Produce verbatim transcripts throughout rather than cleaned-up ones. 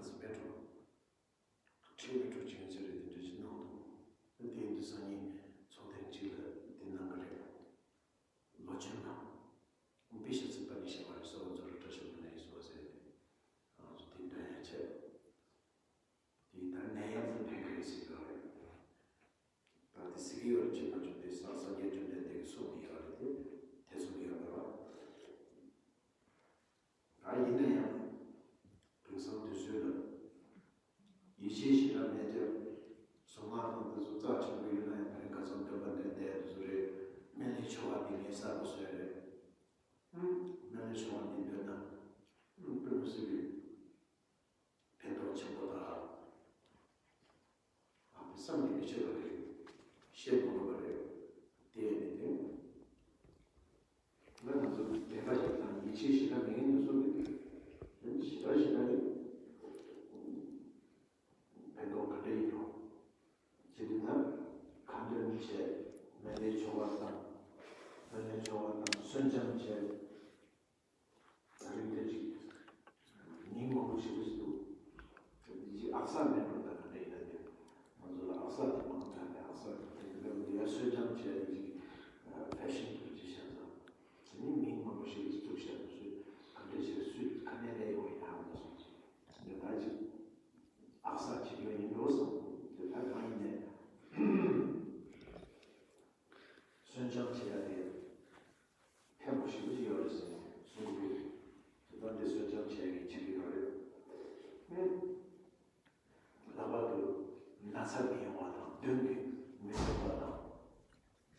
ཟེར་མེད་འགྲོ། ཁྲིད་མི་འགྲོ་ཅིག་ཡིན་ཟེར་རེད། དེ་འདྲ་ཞིག་གནང་འདུག་དེ་ཡིན་དུས་སང་ཉིན་ཚོགས་ཐེངས་གཅིག་ལ་དེ་གནང་གི་རེད། ལོ་ཆེན་ལ་དཔེ་ཤ་ཚིག་པ་ནི་བཤད་པ་རེད། སོ་ལ་ཚོ་ལ་བཀྲ་ཤིས་བདེ་ལེགས་ཡིན་སོ་ཟེར་རེད། ང་ཚོ་དེ་འདྲ་ཡང་བྱས། དེ་ད་ནད་ཡམས་ལ་ཕན་གི་རེད་ཟེར་གི་རེད། ད་དེ་སྲིད་ཀྱི་ཡོད་རེད་ཅེས་མ་བརྗོད་དེ་སངས་སངས་རྒྱས་བཅོམ་ལྡན་འདས་ཀྱིས་གསུངས་ནས་ཡོད་རེད་དེ། དེ་གསུངས་ཡོད་རེད་བ། ད་ཡིན་ན་ཡང་དེང་སང་དུས་ཚོད་ལ་ཡིད་ཆེས་ཞེ་དྲག་མེད་དུས། གཟུངས་སྔགས་དང་དེ་ཚོ་རྩ་ཆེན་པོ་ཡིན་ན་ཡང་དེ་རིང་ཁ་སང་འདོན་པ་འདྲ་བསྡད་དེ་ཚོ་རེད། སྨན་བླའི་ཆོ་ག་དེ་ངས་གསར་པ་བཟོས་རེད། སྨན་བླའི་ཆོ་ག་འདི་འདོན་ན་དཔེ་མི་སྲིད་པའི་ཕན་ཐོགས་ཆེན་པོ་དང་། ཨ་ནི་བསམ་གྱིས་མི་ཁྱབ་པ་རེད། བཤད་མི་དགོས་པ་རེད། དེ་ཡིན་ནའི་དེ། ང་ང་ཚོ་དད་པ་ཞིག་དང་ཡིད་ཆེས་ཞིག་དང་མི་ངན་དུ་སོང་ནས་ཞེ་དྲག་ཞེ་དྲག་རེད། ཕན་ཐོགས་ག་འདྲ་ཡིན་རུང་། ཇི་ལྟར་ཁ་འདོན་བྱས། སྨན་བླའི་ཆོ་ག་དང་། སྨན་བླའི་ཆོ་ག་དང་གསོན་སྦྱང་བྱས། ད་རིང་འདིར་ཅིག་ཉིན་མང་པོ་ཞིག་རེད་འདུག་དེ་ཅིག་ཨག་ས་མེད་འགྲོ། ད་ག་འདྲ་ཡིན་ན་དེ་ང་ཚོ་ལ་ཨག་ས་དེ་མང་དྲགས་ནས། ཨག་ས་དེ་འདྲ་འདི་ཡར་གསོན་སྦྱང་བྱས་ནས་ཅིག་ཕེ་ཤན་དུ་ཅིག་བྱས་ཙང་། དེ་ནི་ཉིན་མང་པོ་ཞིག་རེད་བཙུགས་བྱས་ནས་སུ་ག་འདྲ་བྱས་སུས་ག་ནས་ལས་ཡོང་ཡ་ཧ་མ་སོང་ཅིག་དེ་ད་ཅིག་ཨག་ས་བྱེད་རྒྱུ་ཡིན་འགྲོ་བསམ། དེ་ད་གང་ཡིན་ནས་གསོན་སྦྱང་བྱེད་ཡ་དེ། ཕན་པོ་ཞེ་པོ་ཅིག་ཡོད་རེད་ཟེར་ནས་གསུང་གི་འདུག་དེ་ལྟར་འདི་གསོན་སྦྱང་བྱས་ནས་བྱེད་ཀྱི་ཡོད་རེད། ཨེ། ལག་པ་དུ་ན་ཚ་མི་ཡོང་བ་དང་གདོན་གྱིས་མི་ཟ་བ་དང་།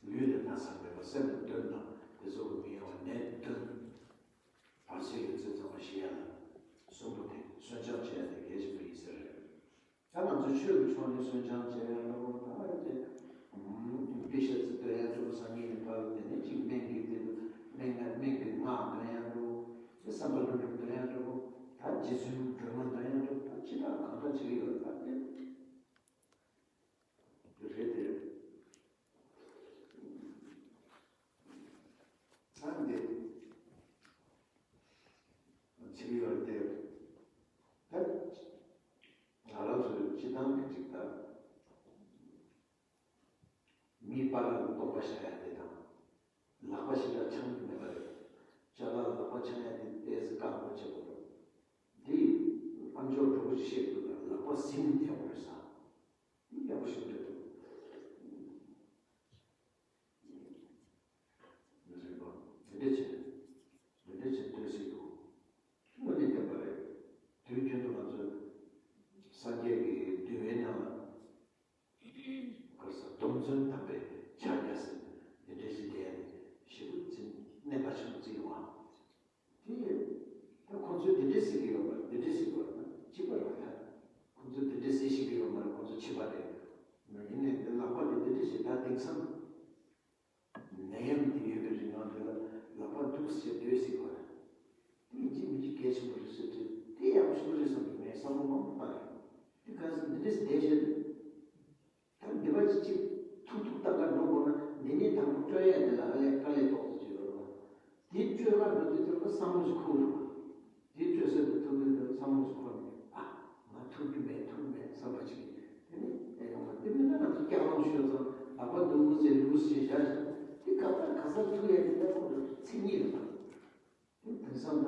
ལུས་ལ་ན་ཚ་མེད་པ། སེམས་ལ་གདོན་དང་དེ་ཚོ་གི་མི་ཡོང་བ། ནད་གདོན་བར་ཆད་ཡོད་ཚད་ཚང་མ་ཞི་ཡ་ལ་གསོན་པོ་དེ་གསོན་སྦྱང་བྱས་ཏེ་གལ་ཆེན་པོ་ཡིན་ཟེར་རེད། ད་ང་ཚོ་ཆོས་ཀྱི་ཕྱོགས་ནས་གསོན་སྦྱང་བྱས་ཡ་ལ་འོ་ད་དེ་དཔེ་ཤ་ཚིག་འདོན་ཡ་འགྲོ་སང་ཉིན་ནས་ཕར་དེ་ནས་ཅིག་སྨན་གྱི་དེ་དུ་སྨན་སྨན་གྱི་སྔགས་འདོན་ཡ་འགྲོ། དེ་བསམ་པ་ལྷུན་གྲུབ་འདོན་ཡ་འགྲོ། ད་རྗེ་བཙུན་སྒྲོལ་མ་འདོན་ཡ་འགྲོ། ད་ཅི་ལྟར་གང་ལྟར་བྱེད་ཀྱི་ཡོད་ད་དེ་རེད་དེ། ད་འདི་བྱེད་ཀྱི་ཡོད་དེ། ད་ང་རང་ཚོའི་སྤྱི་བཏང་གི་ཅིག་ད། མིའི་པཱ་ལགས་ལ་རྟོག་པ་བཞག་ཡ་དེ་དང་། ལག་པ་ཞིག་ལ་འཆང་གི་མེད་པ་རེད། ཅ་ལག་ལ་ལག་པ་འཆང་ཡ་དེ་ཏོག་ཙམ་བཀག་འགོག་བྱེད་དགོས་འདུག་དེ་ཨ་མཆོག་གྲོགས་པོ་ཞིག་བཤད་འདུག་ལ་ལག་པ་ཟིན་ཐེབས་དགོས་རེད་ཟེར། འདི་ཡག་པོ་ཞིག་རེད་འདུག་མི་རིགས་པ། འདི་འདྲ་བྱས། འདི་འདྲ་བྱས་སྡོད་སྲིད་འདུག་དངོས་གནས་བདེན་པ་རེད། དུས་རྒྱུན་དུ་ང་ཚོས་སངས་རྒྱས་ཀྱི་འདུལ་བའི་ནང་ལ། ག་རེ་ཟེར། སྡོམ་བརྩོན་དམ་པའི་ཕྱག་རྒྱ་ཟེར། འདི་འདྲའི་ཞིག་བསྡད་ཡ་ནི་ཞེ་པོ་ཅིག་གནད་འགག་ཆེན་པོ་ཅིག་ཡོང་བ། དེ་ཡིན། ད་ཁོང་ཚོས་འདི་འདྲའི་ཟེར་གྱི་ཡོད་པ་རེད། འདི་འདྲའི་ཟེར་གྱི་ཡོད་པ་རེད་ན་གཅིག་པ་རེད་ད། ཁོང་ཚོས་འདི་འདྲའི་ཟེར་ཤེས་ཀྱི་ཡོད་མ་རེད། ཁོང་ཚོ་ཕྱི་པ་རེད། ཡིན་ནའི་འདི་ལག་པ་འདི་འདི་འདྲའི་ཞིག་ད་དེང་སང་ནད་ཡམས་འདི་ཡོད་པའི་རིང་ལ་འདི་ལ་ལག་པ་འདུག་ཟེར་སྡོད་སྲིད་པ་རེད། དེ་ཡིན་གཅིག་མིན་གཅིག་གལ་ཆེན་པོ་རེད་ཟེར་དུས་དེ་ཡག་པོ་ཞིག་རེད་བསམ་གྱི་མེད། བསམ་བློ་མང་པོ་བཏང་ཡོད། དེ་ག་ཚོད་འདི་འདྲས་བསྡད་བཞག་དུས། ད་འདི་བ་ཅི་ཅིག་ཐུག་ཐུག་ཏག་ཏག་འགྲོ་དགོས་ན་འདི་ནས་དང་པོ་སྤྲོད་ཡ་འདི་ལ་ཨ་ལས་དཀའ་ལས་ཏོག་ཙམ་ཅིག་ཡོད་རེད་བ། དེ་སྤྲོད་ག་འགྲོ་དུས་དེ་ལ་བསམ་བློ་ཞིག་འཁོར་རེད་བ། དེ་སྤྲོད་ས་དེ་ཐུག་དུས་དེ་བསམ་བློ་ཞིག་འཁོར་ནས་ཨ་ང་ཐུག་རྒྱུ་མེད་ཐུག་མེད་བསམ་པ་ཅིག་དེ་ནས་ཨེ་ཡོང་བ་དེ་མིན་ན་ང་ཚོ་སྐྱག་ལང་ཤོད་ཙང་ལག་པ་འདུག་ཟེར་ལུག་ཟེར་བཞག་བཞག་དེ་ག་པར་ག་སར་ཐུག་ཡ་དེ་ལྟ་ཁོ་ཚོ་མཚན་ཉིད་རེད་བ། དེ་དེང་སང་ད་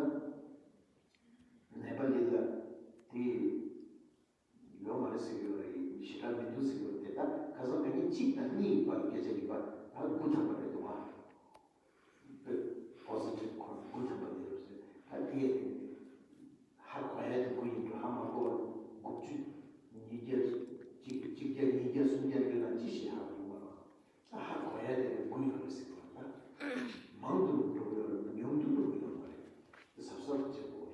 ནད་པ་ལི་ལ་དེ་ཡོད་མ་རེད་ཟེར་གྱི་ཡོད་རེད། ཞེ་དྲག་མི་འདུག་ཟེར་གྱི་ཡོད་རེད། དེ་ད་ཁ་སང་ང་གཉིས་གཅིག་དང་གཉིས་བར་སྐད་ཆ་ཡིན་པ་ད་དགུ་ཐམ་པ་རེད་འདུག་བ། པོ་སི་ཊིབ་ཁོ་ན་དགུ་ཐམ་པ་རེད་ཟེར། ད་དེ་ཧ་གོ་ཡ་དེ་དགུ་ཡིན་འགྲོ། ཧ་མ་གོ་བ་དགུ་བཅུ་ཉིས་བརྒྱ་གཅིག་གཅིག་བརྒྱ་ཉིས་བརྒྱ་སུམ་བརྒྱ་ཡོད་ན་ཅི་ཞིག་ཧ་གོ་ཡོང་བ་རེད། ད་ཧ་གོ་ཡ་དེ་དགུ་ཡོད་རེད་ཟེར་གྱི་ཡོད་རེད། ད་མང་དུ་འགྲོ་གི་ཡོད་རེད། ཉུང་དུ་འགྲོ་གི་ཡོད་མ་རེད། དེ་གཟབ་གཟབ་བྱེད་དགོས་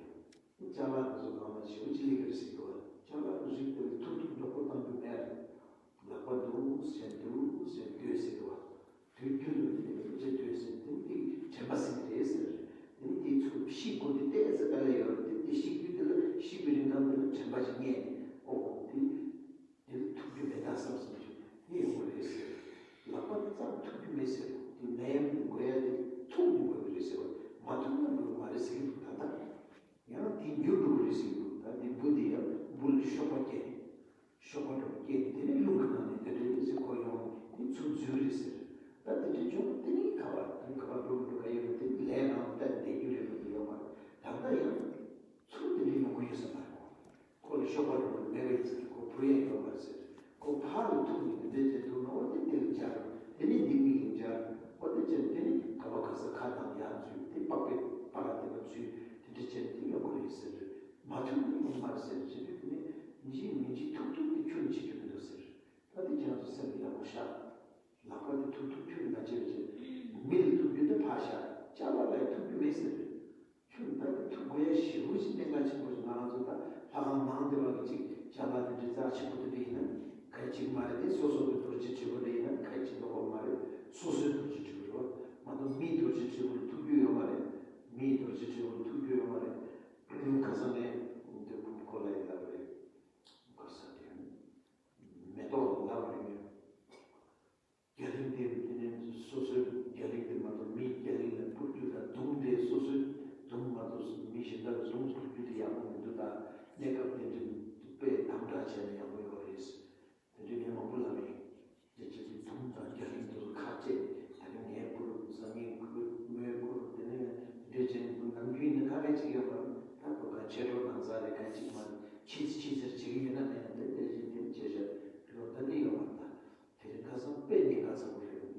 རེད། ཅ་ལག་དེ་ཚོ་གང་ལ་ཞེ་པོ་ཅིག་སླེབས་ཀྱི་རེད་ཟེར་གྱི་བ། ཅ་ལག་གི་རིགས་དེ་ལ་ཐུག་ཐུག་མགྱོགས་པོ་གཏོང་རྒྱུ་མེད་རེད། ལག་པ་འདུག་ཟེར་འདུག་ཟེར་སྡོད་ཟེར་གྱི་བ། དུས་རྒྱུན་དུ་དེ་ནས་ཅི་སྡོད་ཟེར་དེ་ནི་དེ་དྲན་པ་ཟིན་རེད་ཟེར། དེ་ནི་དེ་ཚོ་ཤི་དགོས་དེ་ཏོག་ཙམ་དཀའ་ལས་ཡོད་རེད། དེ་དེ་ཤི་རྒྱུ་དེ་ལ་ཤི་བའི་རིང་ཐང་དེ་ལ་དྲན་པ་ཞིག་རྙེད་ནས་ཨོ་ཧོ་དེ། དེ་ལ་ཐུག་རྒྱུ་མེད་ད་བསམ་བསམ་བྱུང་དེ་ཡོང་གི་རེད་ཟེར། ལག་པ་ཙམ་ཐུག་རྒྱུ་མེད་ཟེར། དེ་ནད་ཡམས་དེ་འགོས་ཡ་དེ་ཐུག་མི་དགོས་ཀྱི་རེད་ཟེར་བ། མ་ཐུག་ན་འགོས་མ་རེད་ཟེར་གྱི་འདུག་ད་ལྟ་ཡང་དེ་འགྱུར་འགྲོ་གི་རེད་ཟེར་གྱི་འདུག་ད་དེ་འབུ་དེ་ཡང་ དེ་ནས་འདི་མིག་གིས་འབྱར། འོ་དེ་བྱས་དེ་ནས་ག་པ་ག་ས་ཁ་དང་ཡར་འཛུལ་ཏེ་པགས་པའི་བར་དེ་ལ་འཛུལ། དེ་འདྲ་བྱས་དེ་ཡོད་མ་རེད་ཟེར། མ་ཐུག་ནི་ཡོང་མ་རེད་ཟེར་བྱས་དུས་དེ་ནས་འཇིག་མི་འཇིག་ཐུག་ཐུག་དེ་ཁྱོན་ནས་བྱེད་རྒྱུ་མི་འདུག་ཟེར། ད་དེ་ཀྱང་ཚོ་སེམས་ལ་ཡག་པོ་ཤར། ལག་པ་དེ་ཐུག་ཐུག་ཁྱོད་ལ་བྱེད་བྱེད། མི་ལ་ཐུག་རྒྱུ་དེ་ཕར་བཞག་ཅ་ལག་ལ་ཐུག་རྒྱུ་མེད་ཟེར། ཁྱོད་ད་དེ་ཐུག་དགོས་ཡ་ཞེ་པོ་ཞིག་གནད་འགག་ཆེན་པོ་ཞིག་ང་རང་ཚོ་ད་ལྷ་ཁང་ནང་དེ་བ་གི་ཅིག་ཅ་ལག་དེ་འདྲ་རྩ་ཆེན་པོ་དེ་འདྲ་ཡིན་ན་ག་ཅིག་མ་རེད། དེ་སོ་སོ་གི་རྡོ་རྗེ་དྲིལ་བུ་འདྲ་ཡིན་ན་ག་ཅིག་འདུག་གོ་མ་རེད། སོ་སོའི་རྡོ་རྗེ་དྲིལ་བུ་རེད་བ། མ་གཏོགས་མིའི་རྡོ་རྗེ་དྲིལ་བུ་ལ་ཐུག་རྒྱུ་ཡོད་མ་རེད། མིའི་རྡོ་རྗེ་དྲིལ་བུ་ལ་ཐུག་རྒྱུ་ཡོད་མ་རེད། ཁ་སང་ངས་འདི་ཁོ་ལ་ཡིན་ལབ་རེད། ག་ས་དེ་མེ་ཏོག་ལ་ལབ་རེད། རྒྱ་གླིང་དེ་དེ་ནས་སོ་སོའི་རྒྱ་གླིང་དེ་མ་གཏོགས་མིའི་རྒྱ་གླིང་ལ་ཕུར་རྒྱུ་དང་དུང་དེ་སོ་སོའི་དུང་མ་གཏོགས་མི་གཞན་དག་གི་དུང་ཕུར་རྒྱུ་དེ་ཡག་པོ་མི་འདུག་ད་གནས་སྐབས་དེ་འདྲ་དཔེ་དམ་དྲག་བྱས་ན་ཡག་པོ་ཡོད་རེད། དེ་འདྲ་ངས་མང་པོ་ལབ་ཡིན། དེ་ཅི་ཅི་དུང་དང་རྒྱ་གླིང་དུ་ཁ་བཅད་དེ་ནས་ངས་ཕུར་བཟང་ངན་ཁུར་མོས་ཁུར་དེ་ནས་འདྲེ་ཅན་དུ་ནམ་རྒྱུན་ནི་ཁ་ལས་ཅིག་ཡོད་པར་ད་ཁོ་ག་ཆེ་གྲོགས་ནང་ཚ་རེ་ག་ཅིག་མ་ཕྱིས་ཕྱིས་ཟེར་བྱེད་ཀྱི་ཡོད་ན་མེད་ན་དེ་དེ་བཞིན་དེ་བྱེད་བཞག་ལོ་ད་ནི་ཡོད་པར་ད་དེ་རིང་ཁ་སང་དཔེ་ཉེན་ཁ་ཚ་པོ་རེད།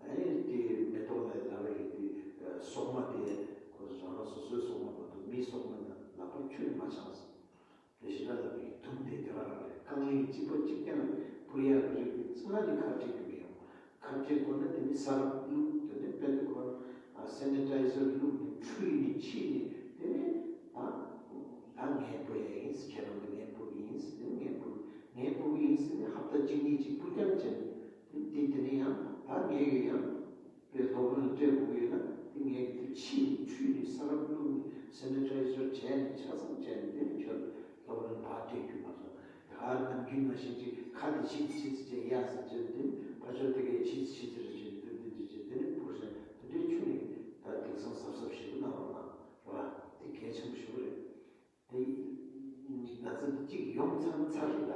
ཨེ་དེ་མེ་ཏོག་ལ་ལབ་པའི་དེ་སོག་མ་དེ་ཁོ་རང་རང་སོ་སོའི་སོག་མ་མ་གཏོགས་མིའི་སོག་མ་ན་ལག་པ་ཁྱོན་མ་འཆང་ཟེར། དེ་ཞེ་དྲག་ལབ་པའི་དུང་དེ་དེ་རང་རང་རེད། རྐང་གླིང་གཅིག་པ་གཅིག་རྐྱང་ཕུར་ཡག་རིགས་དེ་ཚང་མ་གི་ཁ་བྲལ་རྒྱུ་མི་ཡོང་། ཁ་བྲལ་དགོས་ན་དེ་ནི་ས་རབ་བླུགས། དེ་ནི་དཔེ་དེ་ཁོ་རང་སེ་ནི་ཊའི་ཟར་བླུགས་ནས་འཁྲུད་ནས་ཕྱིས་ནས་དེ་ནི་ད་ད་ངས་ཕུར་ཡག་ཡིན། ཁྱེད་རང་གི་ངས་ཕུར་གི་ཡིན་ཟེར། དེ་ནི་ངས་ཕུར་ངས་ཕུར་གི་ཡིན་ཟེར་ནས་ཧབ་ཏ་གཅིག་གཉིས་གཅིག་ཕུར་རྐྱང་བྱས་ནས་དེ་དེ་དེ་ནི་ཡང་ད་ངས་ཡོད་ཡང་། པའི་སློབ་དཔོན་སྤྲད་དགོས་ཀྱི་ཡོད་ན་དེ་ངས་ཀྱི་དེ་ཕྱིས་ནས་འཁྲུད་ནས་ས་རབ་བླུགས་ནས་སེ་ནི་ཊའི་ཟར་བྱས་ནས་ཆ་ཚང་བྱས་ནས་དེ་ནས་ཁྱོད་སློབ་དཔོན་ཕར་སྤྲད་རྒྱུ་མ་སོང་། ད་ནམ་རྒྱུན་ནང་བཞིན་ཅིག་ཁ་དེ་ཕྱིས་ཕྱིས་བྱས་ཡ་ཟེར་བྱས་དེ་ཕར་ཕྱོགས་དེ་གས་ཕྱིས་ཕྱིས་ཟེར་བྱས་དེ་དེ་དེ་བྱས་དེ་ནས་ཕུར་ཟེར་དེ་འདྲའི་ཁྱོད་ནས་ད་དེང་སང་གཟབ་གཟབ་ཞིག་གནང་རོགས་གནང་རོགས། དེ་གལ་ཆེན་པོ་ཞིག་རེད། དེ་ན་ཚ་གཅིག་ཡོང་ཚར་ཚར་རེད་ལ།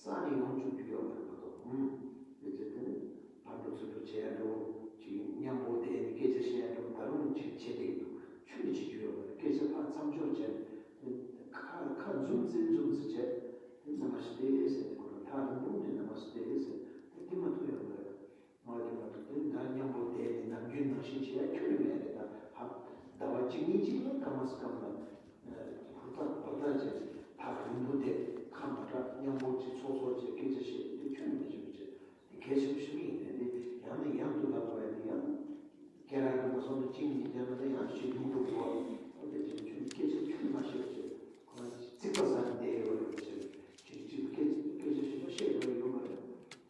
ས་ནས་ཡོང་བཅུག་རྒྱུ་ཡོད་མ་རེད་མ་གཏོགས། ཨུམ། དེ་ཚོ་དེ་ནི་ཕར་འགྲོ་ཚུར་འགྲོ་བྱེད་ཡ་འགྲོ། ཅིག་མཉམ་པོ་བསྡད་ནས་སྐད་ཆ་བཤད་ཡ་འགྲོ། ད་རུང་ཅིག་བྱེད་བསྡད་ཀྱི་འདུག་ཁྱོན་ནས་བྱེད་རྒྱུ་ཡོད་མ་རེད། སྐད་ཆ་ཕར་མཚམས་འཇོག་བྱས་ནས་ཁ་ཁ་འཛུམ་ཙེ་འཛུམ་ཙེ་བྱས། དེ་ནམ་ཞིག་བསྡད་ཟེར་ནས་ཁོ་རང་ཐག་རིང་པོ་ནས་ནམ་ཞིག་བསྡད་ཟེར། དེ་དེ་མ་ཐུབ་ཡོད་མ་རེད། ང་དེ་མ་གཏོགས་དེ་ན་མཉམ་པོ་བསྡད་ནས་ནམ་རྒྱུན་ནང་བཞིན་བྱེད་ཡ་ཁྱོན་ནས་མེད་རེད། ད་ཧ་ཟླ་བ་གཅིག་གཉིས་གཅིག་ལ་སྐར་མ་སྐར་མ་ཧུར་ཐག་ཧུར་ཐག་བྱས་ཐག་རིང་པོ་དེ་ཁ་མ་གྲག་མཉམ་པོ་ཅིག་ཚོགས་གསོག་བྱས་སྐད་ཆ་བཤད་དེ་ཁྱོན་ནས་མེད་བྱུང་བྱས་དེ་གལ་ཆེན་པོ་ཞིག་ཡིན་ནས་དེ་ཡང་ནས་ཡང་དུ་ལབ་དགོས་ཡ་དེ་ཡང་སྐད་རགས་དེ་མ་སོང་ན་གཅིག་གཉིས་བརྒྱབ་ན་དེ་ཡང་ཞིག་ལུག་འགྲོ་དགོས་པ་དེ་བྱས་ཁྱོན་སྐད་ཆ་ཁྱོན་མ་བཤད་བྱས་ཁོ་རང་རྩིག་པ་ཟ་ནས་བསྡད་ཡོད་རེད་བྱས་ཅིག་ཅིག་སྐད་སྐད་ཆ་ཞིག་མ་བཤད་དགོས་ཡ་ཡོད་མ་རེད།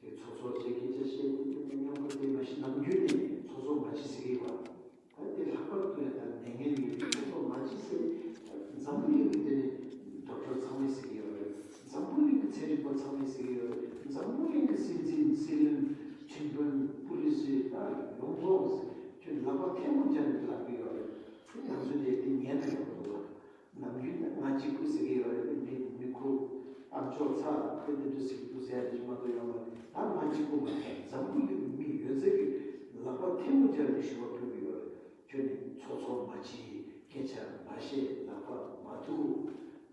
དེ་ཚོགས་གསོག་བྱེད་ཀྱི་ཆ་ཤས་དེ་དེ་མཉམ་པོ་དེ་མ་གཞི་ནམ་རྒྱུན་ནས་ཚོགས་གསོག་མ་བྱེད་ཟེར་གྱི་ཡོད་པ། ད་དེ་ལྷག་པར་དུ་ཡང་ད་ནད་ངན་ཡོད་ཚོགས་གསོག་མ་བྱེད་ཟེར། འཛམ་བུ་གླིང་གི་དེ་ནས་ཌོག་ཊར་ཚང་མས་ཟེར་གྱི་ཡོད་རེད། འཛམ་བུ་གླིང་གི་ཚན་རིག་པ་ཚང་མས་ཟེར་གྱི་ཡོད་རེད། འཛམ་བུ་གླིང་གི་སྲིད་འཛིན་སྲིད་བློན་ཁྲིམས་དཔོན་པུ་ལི་སི་ད་ཡོངས་རྫོགས་ཁྱོད་ལག་པ་ཐལ་མོ་སྦྱར་ནས་ལབ་ཀྱི་ཡོད་རེད། དེ་ང་ཚོས་དེ་དེ་ཉན་ན་ཡག་པོ་འདུག་བ། ནམ་རྒྱུན་ད་ང་གཅིག་པུ་ཟེར་གྱི་ཡོད་རེད། མི་མི་ཁོ་ཨ་མཆོག་ཚ་ཁོས་དེ་འདྲ་ཟེར་གྱི་འདུག་ཟེར་ཡ་དེ་མ་གཏོགས་ཡོད་མ་རེད། ད་ང་གཅིག་པུ་མ་རེད། འཛམ་བུ་གླིང་གི་མི་ཡོད་ཚད་ཀྱིས་ལག་པ་ཐལ་མོ་སྦྱར་ནས་ཞུ་བ་ཕུལ་གྱི་ཡོད་རེད། ཁྱོད་ནི་ཚོགས་གསོག་མ་བྱེད། སྐད་ཆ་མ་བཤད། ལག་པ་མ་ཐུག་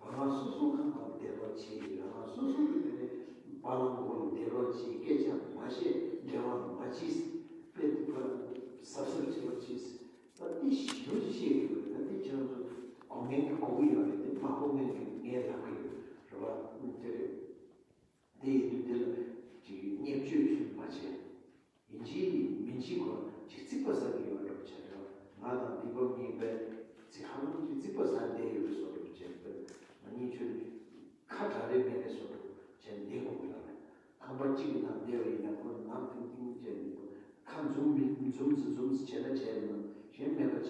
རང་རང་སོ་སོ་ཁང་པར་བསྡད་རོགས་གྱིས། རང་རང་སོ་སོ་གི་དེ་ནས་པ་ལང་སྒོར་བསྡད་རོགས་གྱིས། སྐད་ཆ་མ་བཤད། འབྲེལ་བ་མ་བྱེད། དཔེ་དེ་ཕར་གཟབ་གཟབ་བྱེད་རོགས་གྱིས། ད་འདི་ཞི་བ་ཞིག་བཤད་ཀྱི་ཡོད་རེད། ད་འདི་ཁྱེད་རང་ཚོ་གོ་མཁན་གྱིས་གོ་གི་ཡོད་རེད། འདི་མ་གོ་མཁན་གྱིས་ངས་ལབ་ཀྱི་ཡོད་རེད་བ། དེ་རེད། དེ་ཡིན་དུས་འདི་ལ་ཅིག་བརྙས་བཅོས་ཚུལ་མ་བྱས། ཡིན་གཅིག་མིན་གཅིག་གོ་ཅིག་རྩིག་པ་ཟ་གི་ཡོད་འགྲོ་བྱས་འགྲོ། ང་དང་འདི་པ་གཉིས་པས་ཚིག་ཧ་ལམ་གྱི་རྩིག་པ་ཟ་བསྡད་ཡོད་པའི་བཟོ་འདྲ་བྱས་པས། ང་གཉིས་ཆོས་ཁ་གྲག་རེ་མེད་པའི་བཟོ་འདྲ་བྱས་བསྡད་དགོས་ཀྱི་རེད། ཁང་པ་གཅིག་གི་ནང་བསྡད་པ་ཡིན་ན་ཁོ་ནང་ཐིང་ཐིང་བྱས་ནས་ཁ་འཛུམ་མི་འཛུམ་ཟི་འཛུམ་ཟི་བྱས་ན་བྱས་ན་གཞན་མེད་པ་བྱས་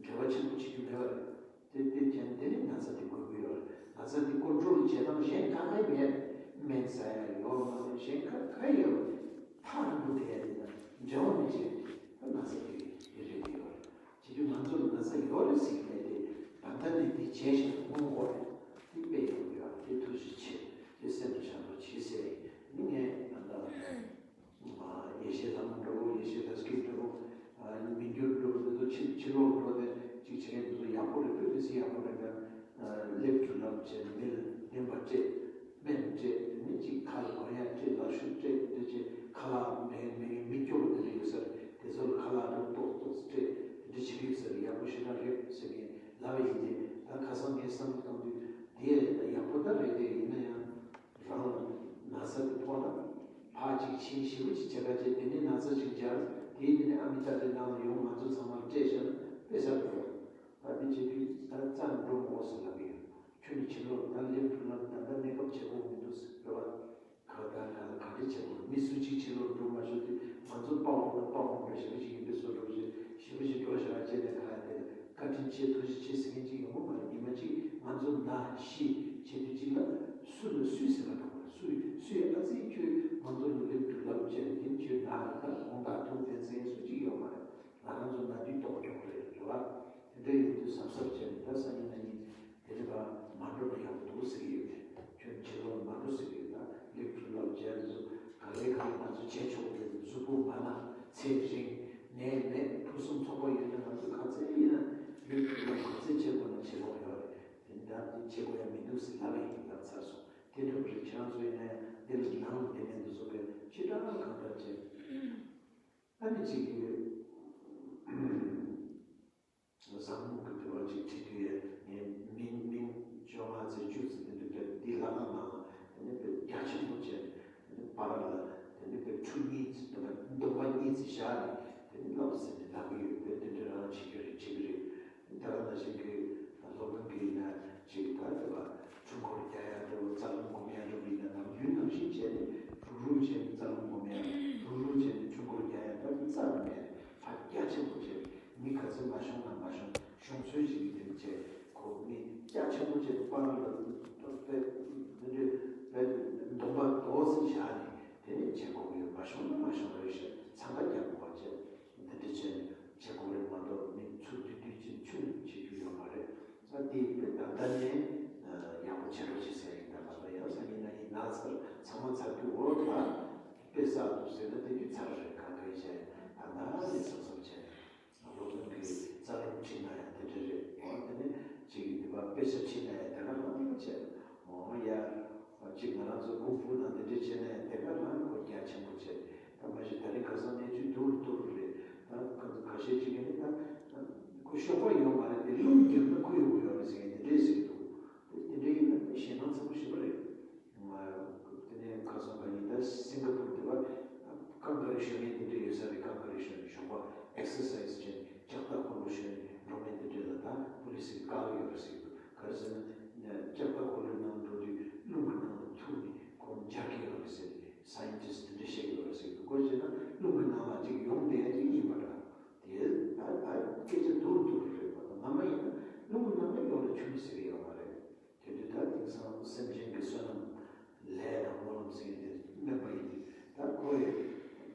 འབྲེལ་བ་ཆེན་པོ་བྱེད་རྒྱུ་མེད་པ་རེད། དེ་དེ་བྱས་དེ་ནི་ན་ཚ་དེ་འགོས་ཀྱི་ཡོད་རེད། ན་ཚ་དེ་ཀོན་ཊོལ་བྱེད་སྟངས་གཞན་ག་ག་མེད། སྨན་ཟ་ཡ་ཡོད་མ་རེད། གཞན་ག་ག་ཡོད་མ་རེད། ཐག་རིང་པོ་བསྡད་ཡ་དེ་དང་འབྲེལ་བ་མི་བྱེད་དེ་ན་ཚ་དེ་རེད་ཡོད་རེད། བྱེད་རྒྱུ་ང་ཚོ་ལ་ན་ཚ་ཡོད་རེད་ཟེར་གྱི་མེད་དེ། ད་ལྟ་ནས་འདི་བྱས་ཤིང་སྔོན་འགོག་རེད། འདི་དཔེ་ཡག་པོ་ཡོད་རེད། དེ་ཐུགས་རྗེ་ཆེ། དེ་སེམས་ལ་བཞག་རོགས་གྱིས་ཟེར་ནི་ངས་ད་ལྟ་ཡེ་ཤེས་ལྷ་མོ་འགྲོ་བོ་ཡེ་ཤེས་ལྷ་སྐྱིད་འགྲོ་བོ་མི་འགྱུར་འགྲོ་བོ་དེ་ཚོ་ཕྱི་ཕྱི་ལོགས་འགྲོ་དེ་གཅིག་བྱེད་མཁན་དེ་ཚོ་ཡག་པོ་རེད། དཔེ་དེ་ཚོ་ཡག་པོ་རེད་ཀྱང་སླེབས་འགྲོ་ལབ་བྱས་མི་ལ་བདེན་པ་སྤྲད། སྨན་སྤྲད། དེ་ནས་གཅིག་ཁ་ལ་གོན་ཡ་སྤྲད། ལག་ཤུབས་སྤྲད། དེ་བྱས་ ཁ་ལག་མེད་མེད་མི་སྐྱོ་པོ་དེ་འདྲ་ཡོད་ས་རེད། དེ་ཚོ་ལ་ཁ་ལག་འདྲ་ཏོག་ཏོག་སྤྲད་དེ་འདྲ་བྱེད་ཀྱི་ཡོད་ས་རེད། ཡག་པོ་ཞེ་དྲག་རེད་ཟེར་མཁན་ལབ་པ་ཡིན་ཏེ། ད་ཁ་སང་ངས་བསམ་བློ་བཏང་དུས་དེ་ཡག་པོ་ད་རེད་དེ། ཡིན་ན་ཡང་རང་ལ་ན་ཚ་དེ་ཕོག་ན་ཕར་ཅིག་ཕྱིན་ཞེ་པོ་ཅིག་བྱེད་ཀ་བྱས། དེ་ནས་ན་ཚ་ཅིག་འབྱར། དེའི་དེ་ནས་ཨ་མི་ད་དེ་ནང་ལ་ཡོང་། ང་ཚོ་ཚང་མ་ལ་སྤྲད་བཞག་ན་དཔེ་ཟ་འགྲོ་བ། ད་དེ་བྱེད་དུས་ད་རྩ་ནས་འགྲོ་མི་དགོས་ཟེར་ལབ་ཀྱི་ཡོད། ཁྱོད་ནི་ཕྱི་ལོགས་ད་སླེབས་ཐུབ་ན་ད་ལྟ་གནས་སྐབས་བྱེད་དགོས་མི་འདུག་ཟེར་བ། ག་ད་ག་ལ་ག་འདྲ་བྱེད་དགོས། མི་སུ་གཅིག་ཕྱི་ལོགས་འགྲོ་མ་ཆོག་དུས་ང་ཚོ་དཔའ་བོ་དང་དཔའ་མོ་འདྲ་ཞེ་པོ་ཅིག་ཡིན་པའི་བཟོ་འདྲ་བྱས། ཞེ་པོ་ཅིག་འགྲོ་བཞག་བྱས་ནས་ག་ཡ་དེ་བཀའ་དྲིན་ཆེ་ཐུགས་རྗེ་ཆེ་ཟེར་མཁན་ཅིག་ཡོང་གི་མ་རེད། ཉི་མ་གཅིག་ང་ཚོ་ན་ཤི་བྱེད་དུས་གཅིག་ལ་སུ་ལ་སུས་ཟེར་བ་དང་། སུས་སུས་ཨ་ཙི་ཁྱོད་ང་ཚོ་ལ་སླེབས་འདུག་ལབ་བྱས་ནས། དེ་ཁྱོད་ན་རེད། ད་དགོངས་དག་ཐུགས་ཕན་ཟེར་མཁན་སུ་གཅིག་ཡོད་མ་རེད། ང་རང་ཚོ་ན་དུས་ལྟོགས་ཀྱོག་རེད། རེད་བ། དེ་འདྲ་ཡིན་དུས་གཟབ་གཟབ་བྱས་ནས། ད་སང་ཉིན་གནངས་ཉིན་དེ་ནས་ཕར་མ་འགྲོ་ན་ཡག་པོ་འདུག་ཟེར་གྱི་ཡོད་རེད། ཁྱོད་ཕྱི་ལོགས་མ་འགྲོ་ཟེར་གྱི་ཡོད། ད་སླེབས་འདུག་ལབ་བྱས་ནས། ཚོ་ག་ལེ་ག་ལེ་ང་ཚོ་བྱས་ཆོག་གི་རེད། གཟུགས་པོ་མ་ན་ཚད་རིང་ནད་མེད་ཕུན་སུམ་ཚོགས་པ་ཡོད་ན། ང་ཚོ་ག་ཚད་ཡིན་ན་སླེབས་འདུག་ལབ་ག་ཚད་བྱེད་དགོས་ན་བྱེད་ཀྱི་ཡོད་རེད། དེ་འདྲ་དེ་བྱེད་དགོས་ཡ་མི་འདུག་ཟེར་ལབ་ཡིན། ལབ་ཚར་སོང་། དེ་འདྲ་བ་རེད། ཁྱེད་རང་ཚོ་ཡིན་ན་ཡང་འདི་ལ་ནང་ལ་བསྡད་མཁན་དེ་ཚོ་གིས་ཅི་འདྲ་གང་འདྲ་བྱས། ཨ་ནི་གཅིག་གིས་བཟང་མོ་གི་དུ་བ་ཅིག་ཁྲིད་དུས་ཡ། ངས་མིང་མིང་བཅོ་ལྔ་ཚེ་བཅུ་ཚེ་དེ་འདྲ་དེ་འདི་ལྷ་ཁང་ནང་ལ་དེ་ནི་དཔེ་རྒྱ་ཆེན་པོ་བྱས། དེ་ནི་པར་ལ་དེ་ནི་དཔེ་ཁྲུ་གཉིས་ཚེ་དེ་འདྲ་འདོན་པ་གཉིས་ཚེ་བཞག་ནས་དེ་ནི་ལབ་ཟེར་ནས་ལབ་ཀྱི་ཡོད་པས། དེ་འདྲ་རང་བྱེད་ཀྱི་རེད། བྱེད་ཀྱི་རེད། ད་ག་ནང་བཞིན་གྱི་སློབ་དཔོན་གྱི་ཡིན་ན་ཅིག་ད་དེ་བ་ཆུ་འཁོར་རྒྱག་ཡ་དེ་བ་རྩ་རླུང་སྒོམ་ཡ་འགྲོ་གི་ཡིན་ན། ནམ་རྒྱུན་ནང་བཞིན་བྱས་ནས་རུག་རུག་བྱས་ནས་རྩ་རླུང་སྒོམ་ཡ། རུག་རུག་བྱས་ནས་ཆུ་འཁོར་རྒྱག་ཡ། ད་རྩ་ནས་མེད། ཕར་རྒྱ་ཆེན་པོ་བྱས། མི་ག་ཚོད་མ་ཤོང་ན་མ་ཤོང་། ཤོང་ཚོད་ཅིག་གི་དེ་བྱས། ཁོ་མི་རྒྱ་ཆེན་པོ་བྱས་པར་ལ་དཔེ་དེ་འདྲའི་དཔེ་འདོན་པ་རྡོག་ཙམ་བཞག་ནས་དེ་ནས་བྱེད་དགོས་ཀྱི་ཡོད། མ་ཤོང་ན་མ་ཤོང་རེད་ཤག་འཚང་ཁ་རྒྱག་དགོས་པ་བྱས། འདི་འདྲ་བྱས་ནས་བྱེད་དགོས་རེད་མ་གཏོགས། མི་ཚུར་དུས་དུས་ཕྱིན་ཆུ་ལ་བྱེད་རྒྱུ་ཡོད་མ་རེད། ད་དེ་དཔེ་ད་ལྟ་ནས་ཡག་པོ་བྱེད་རོགས་བྱེད་ཟེར་ཡིན། ད་ང་ཚོ་ཡང་སང་ཉིན་གནངས་ཉིན་ན་ཚར། ཚང་མ་ཚར་དུས་འོ་ད་དཔེ་བསགས་འདུག་ཟེར་ན་དེ་དུས་ཚར་རེད། གང་ག་ཡིན་བྱས་ད་ལྟ་ནས་གཟབ་གཟབ་བྱས། སློབ་དཔོན་གྱིས་རྩ་རླུང་ཁྲིད་ན་ཡང་དེ་འདྲ་རེད། འོ་དེ་ནས་ཅིག་འདི་པ་དཔེ་ཆ་ཁྲིད་ན་ཡང་དེ་ག་རང་བྱས། འོ་ཡ། ཅིག་ང་རང་ཚོ་ཀུང་ཧྥུ་ནང་དེ་འདྲ་བྱས་ན་ཡང་དེ་ག་རང་ཁོ་རྒྱ་ཆེན་པོ་བྱས། ད་མ་གཞི་ད་རིང་ཁ་སང་གནས་ཚུལ་སྡུག་རུ་སྡུག་རུ་རེད། ད་ཁ་ཁ་ཤས་ཅིག་གིས་ནི་ད་ཁོ་གཤོག་པ་ཡོད་མ་རེད་དེ། རླུང་རྒྱབ་ན་ཁོ་ཡོང་གི་ཡོད་རེད་ཟེར་མཁན་དེ་འདྲས་ཟེར་གྱི་འདུག་དེ་དེ་འདྲ་ཡིན་ན་ཞེད་སྣང་ཚ་པོ་ཞེ་པོ་རེད། དེ་ནས་ཁ་སང་ག་ཡིན་ད་སིང་ག་པུར་དེ་བ་རྐང་ག་རེ་ཞོན་མཁན་དེ་འདྲ་ཡོད་ས་རེད། རྐང་ག་རེ་ཞོན་ཞོགས་པ་ཨེག་སར་སའི་ཛི་བྱས་ནས་ལྕགས་ཐག་འཁོར་ལོ་ཞོན་ནས་འགྲོ་མཁན་དེ་འདྲ་ལ་ད་པུ་ལི་སིས་བཀག་གི་ཡོད་རེད་ཟེར་གྱི་འདུག་ག་རེ་ཟེར་ན་ལྕགས་ཐག་འཁོར་ལོའི་ནང་འགྲོ་དུས་རླུང་གི་ནང་ལ་ཐུག་ནས་ཁོ་འབྱར་གྱི་ཡོད་རེད་ཟེར་ནས་སའེན་ཊིསི་དེ་འདྲ་བཤད་ཀྱི་ཡོད་རེད་ཟེར་གྱི་འདུག་ག་རེ་ཟེར་ན་རླུང་གི་ནང་ལ་ཅིག་ཡོང་བསྡད་ཡ་ཅིག་ཡིན་པ་འདྲ། དེ་ད་ད་སྐད་ཆ་སྡུག་རུ་སྡུག་རུ་རེད་པ། ད་སྔ་མ་ཡིན་ན་རླུང་གི་ནང་ལ་ཡོང་ན་ཆུ་མི་ཟེར་གྱི་ཡོད་མ་རེད། དེ་དུས་ད་དེང་སང་སེམས་ཅན་གྱི་བསོད་ནམས་ལས་དང་སྨོན་ལམ་ཟེར་མཁན་དེ་དམན་པ་ཡིན་དུས། ད་ཁོ་ཡི་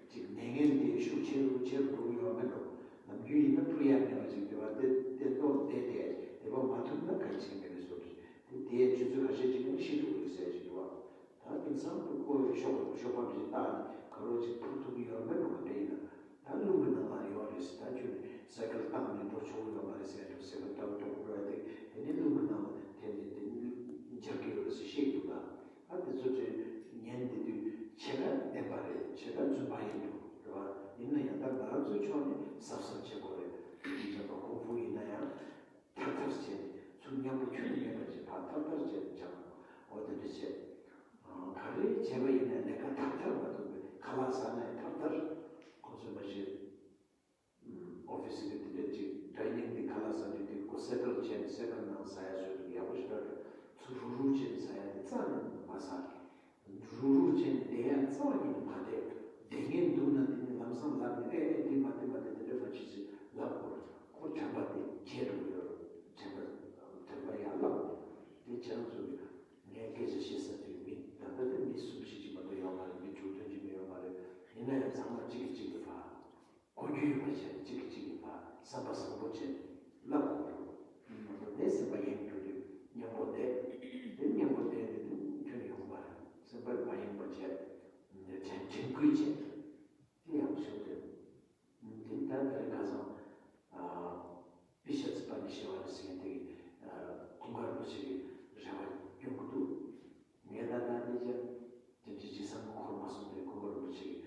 ཅིག་ནད་ངན་དེ་ཤུགས་ཆེ་རུ་ཆེ་རུ་འགྲོ་གི་ཡོད་མེད་འགྲོ། ནམ་རྒྱུན་ཡིན་ན་ཕུ་ཡ་མེད་པ་ཅིག་དེ་བ་དེ་དེ་ལྟོ་བསྡད་དེ་དེ་བ་མ་ཐུབ་ན་ག་ཅིག་མེད་པའི་བཟོ་འདྲ་དེ། དེའི་ཆུ་ཚོད་ཁ་ཤས་ཅིག་ནས་ཤི་འགྲོ་གི་རེད་ཟེར་ཅིག་འདུག་བ། ད་དེང་སང་དུ་ཁོ་ཡི་ཤོག་ཤོག་པ་འདི་བཏགས་ནས་ག་རོ་ཅིག་ཕུར་ཐུབ་ཀྱི་ཡོད་མེད་འགྲོ་ག་འདྲ་ཡིན་ན། ད་རླུང་གི་ནང་ལ་ཡོད་རེད་ཟེར། ད་ཁྱོད་ནི་སའི་ཀལ་བཏང་ནས་འགྲོ་ཆོག་གི་ཡོད་མ་རེད་ཟེར་འགྲོ། སའི་ཀལ་བཏང་འགྲོ་དགོས་རེད་དེ། དེ་ནི་རླུང་གི་ནང་ལ་དེ་ནི་དེ་ནི་འབྱར་གྱི་ཡོད་རེད་ཟེར་བཤད་འདུག་ད། ཨ་དེ་ཚོ་ཚོས་ཉན་བསྡད་དུས་ཆེ་ཁ་བདེན་པ་རེད། ཆེ་ཁ་རྫུན་པ་ཡིན་འགྲོ་རེད་བ། ཡིན་ན་ཡང་ད་ང་རང་ཚོའི་ཕྱོགས་ནས་གཟབ་གཟབ་བྱེད་དགོས་རེད། དེ་ཚོ་ཀུང་ཧྥུ་ཡིན་ན་ཡང་ཐར་ཐར་བྱས་ནས་ཚུར་མཉམ་པོ་ཁྱོན་ནས་མེད་པ་བྱས་ཕར་ཐར་ཐར་བྱས་ནས་སྦྱངས། འོ་དེ་འདྲ་བྱས། ག་རེ་བྱས་པ་ཡིན་ན་ལས་ཀ་ཐར་ཐར་མ་ཐུབ་པའི་ཁ་ལག་ཟ་ནས་ཐར་ཐར། ཁོ་ཚོས་མ་གཞི་ཨོ་ཕི་སི་གི་དེ་འདྲ་ཅིག་ཌའི་ནིང་གི་ཁ་ལག་ཟ་དུས་དེ་ཁོ་སའི་ཀལ་བྱས་ནས་སའི་ཀལ་ནང་ཟ་ཡ་བཟོས་འདུག་ཡག་པོ་ཞེ་དྲག་རེད། ཚུར་རུག་རུག་བྱས་ནས་ཟ་ཡ་དེ་རྩ་ནས་མ་ཟ། རུག་རུག་བྱས་ནས་བསྡད་ཡ་རྩ་བ་ཉིད་ནས་མ་བསྡད། བསྡད་མཁན་འདུག་ན་དེ་ནི་ལམ་སང་ལབ་ནས་ཨེ་ཨེ་འདི་མ་འདི་མ་འདི་དེ་འདྲ་མ་བྱེད་ཅེས་ལབ་དགོས་རེད། ཁོ་དྲན་པ་དེ་བརྗེད་འགྲོ་གི་ཡོད་རེད། དྲན་པ་དྲན་པ་ཡར་བརླག་འགྲོ། དེ་ཁྱེད་རང་ཚོ་ངས་སྐད་ཆ་བཤད་ས་དེ་མི་ད་ལྟ་དེ་མི་གསུམ་བཞི་ཅིག་མ་གཏོགས་ཡོད་མ་རེད། མི་དྲུག་བདུན་ཅིག་མ་ཡོད་མ་རེད། ཡིན་ན་ཡང་ཚང་མ་གཅིག་གིས་གཅིག་གི་བར་གོ་རྒྱུ་ཡོད་པ་བྱས་ནས་གཅིག་གིས་གཅིག་གི་བར་བསམ་པ་བཟང་པོ་བྱས་ནས་བསླབ་དགོས་རེད། མ་གཏོགས་ནད་སེམས་པ་ཡེངས་འགྲོ་དུས་མཉམ་པོ་བསྡད། དེ་མཉམ་པོ་བསྡད་དེ་དུས་ཁྱོན་ཡོང་བ་རེད། སེམས་པ་མ་ཡེངས་པ་བྱས། དྲན་དྲན་སྐུལ་བྱས། དེ་ཡག་པོ་ཞིག་རེད། དེ་ལྟར་དེ་རིང་ཁ་སང་པི་ཤ་ཙི་པ་ནི་ཤེ་བ་རེ་ཟེར་མཁན་དེ་གིས་ཀུན་དགའ་རིན་པོ་ཆེ་གི་རེ་བ་སྐྱོན་གྱི་འདུག་ངས་ད་ལྟ་དེ་ཅག་དེ་འདྲ་ཅིག་བསམ་བློ་འཁོར་མ་སོང་སྟེ། ཀུན་དགའ་རིན་པོ་ཆེ་གི་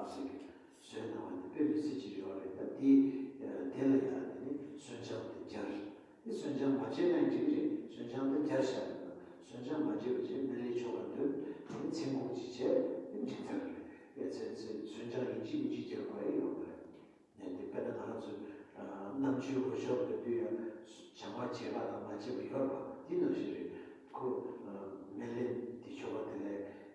ཟེར་གྱི་བཟོས་གནང་བ་དེ་དཔེ་མི་སྲིད་ཅིག་ཡོད་རེད། ད་དེ་དེ་ལ་ཡང་དེ་ནི་སོན་ལྗང་དེ་སྦྱར། དེ་སོན་ལྗང་མ་བྱས་ན་འགྲིག་རེད། སོན་ལྗང་དེ་སྦྱར་བཞག་རེད། སོན་ལྗང་མ་བྱས་པ་བྱས་སྨན་བླའི་ཆོ་ག་འདོན། དེ་ནི་མཚན་གུང་ཅིག་བྱས་དེ་འགྲིག་ཚར་རེད། དེ་ཚེ་ཚེ་སོན་ལྗང་ཡིན་གཅིག་མིན་གཅིག་སྦྱར་དགོས་ཡ་ཡོད་མ་རེད། ནས་དེ་དཔེར་ན་ང་རང་ཚོ་ཨ་རྣམ་དཔྱོད་འོས་ཤོག་དེ་དུས་ཡང་སྦྱང་བ་བྱས་པ་དང་མ་བྱས་པ་ཡོད་རེད་པ། དེ་ནང་བཞིན་རེད། ཁོ་ཨ་སྨན་བླའི་དེ་ཆོ་ག་དེ་ལ་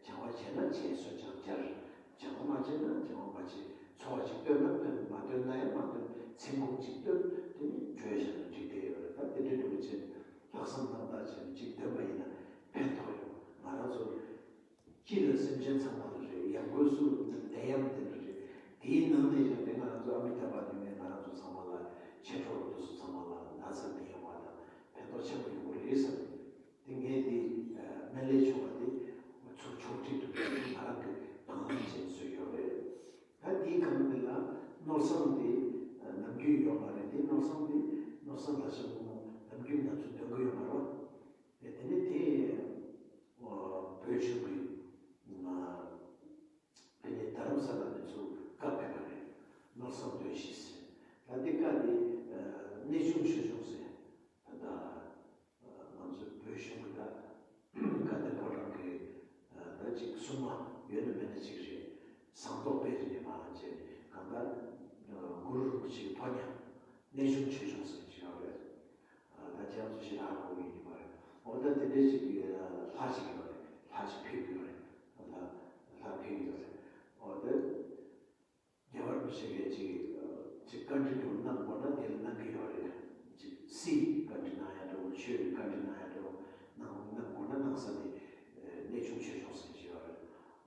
སྦྱང་བ་བྱས་ན་བྱས། སོན་ལྗང་སྦྱར། སྦྱང་བ་མ་བྱས་ན་སྦྱང་བ་མ་བྱས། འཚོ་བ་ཅིག་བཏོན་ན་བཏོན། མ་བཏོན་ན་ཡང་མ་བཏོན། མཚན་གུང་ཅིག་བཏོན། དེ་ནི་བྲོས་བཞག་ན་འགྲིག་བསྡད་ཡོད་རེད། ད་དེ་འདྲ་འདྲ་བོ་བྱས་ནས་ལྷག་བསམ་རྣམ་དག་བྱས་ནས་ཅིག་འདོན་པ་ཡིན་ན་ཕན་ཐོགས་ཡོང་། ང་རང་ཚོ་སྤྱི་ལ་སེམས་ཅན་ཚང་མ་ལ་རེད། ཡང་སྒོས་སུ་བདེ་ཡང་དེ་འདྲ་རེད། དེའི་ནང་ནས་ཀྱང་དེ་ང་རང་ཚོ་ཨ་མི་ཏཱ་བྷ་ནས་ང་རང་ཚོ་ཚང་མ་ལ། མཆེད་གྲོགས་དེ་ཚོ་ཚང་མ་ལ་ན་ཚ་མི་ཡོང་བ་དང་ཕན་ཐོགས་ཆེན་པོ་ཡོང་གི་རེད་བསམ། དེ་ངས་དེ་སྨན་བླའི་ཆོ་ག་དེ་ཚུར་ཕྱོགས་སྒྲིག་ཏུ་ང་རང་གི་དང་བླངས་བྱས་བཟོས་ཡོད་རེད། ད་དེའི་སྒང་དེ་ལ་ནོར་བཟང་དེ་ནམ་རྒྱུན་ཡོད་མ་རེད། དེ་ནོར་བཟང་དེ་ནོར་བཟང་ལྷ་ཆེན་སྒོར་མོ་ནམ་རྒྱུན་ང་ཚོ་འདོན་གི་ཡོད་མ་རེད་པ། དེ་ནི་དེ་བོད་གཞུང་གི་དེ་ནས་རྡ་རམ་ས་ལ་ནས་ཚུར་བཀའ་ཕེབས་པ་རེད། ནོར་བཟང་འདོན་ཞེས་ཟེར། ད་འདི་བཀའ་འདི་གནས་ཆུང་ཆོས་སྐྱོང་ཟེར། ད་ལྟ་ང་ཚོའི་བོད་གཞུང་གི་ད་བཀའ་བསྟན་ཕོ་བྲང་གི་ད་ཅིག་སྲུང་མ་ཡོད་ན་མེད་ན་ཅིག་རེད། ཟངས་མདོག་དཔལ་རི་ནས་མར་བྱས་ནས་གང་ལྟར་གུ་རུ་རིན་པོ་ཆེའི་ཕོ་ཉ་གནས་ཆུང་ཆོས་སྐྱོང་ཟེར་གྱི་ཡོད་རེད། ད་ཁྱེད་རང་ཚོ་ཞེ་དྲག་གོ་གི་ཡིན་པ་རེད། འོ་ད་དེ་འདྲའི་ཅིག་གི་ལྷ་ཅིག་ཡོད་རེད། ལྷ་ཅིག་ཕེབས་ཡོད་རེད། ལྷ་ལྷ་ཕེབས་ཡོད་རེད། འོ་ད་རྒྱལ་བ་རིན་པོ་ཆེ་གིས་ཅིག་ཅིག་བཀའ་འདྲི་འདྲ་བོ་གནང་དགོས་ན་དེ་ལ་གནང་གི་ཡོད་རེད། ཅིག་སྲིད་བཀའ་འདྲི་གནང་ཡ་འདྲ་བོ། ཆོས་བཀའ་འདྲི་གནང་ཡ་འདྲ་བོ་གནང་གནང་དགོས་ན་གནང་ས་དེ་གནས་ཆུང་ཆོས་སྐྱོང་ཟེར་གྱི་ཡོད་རེད།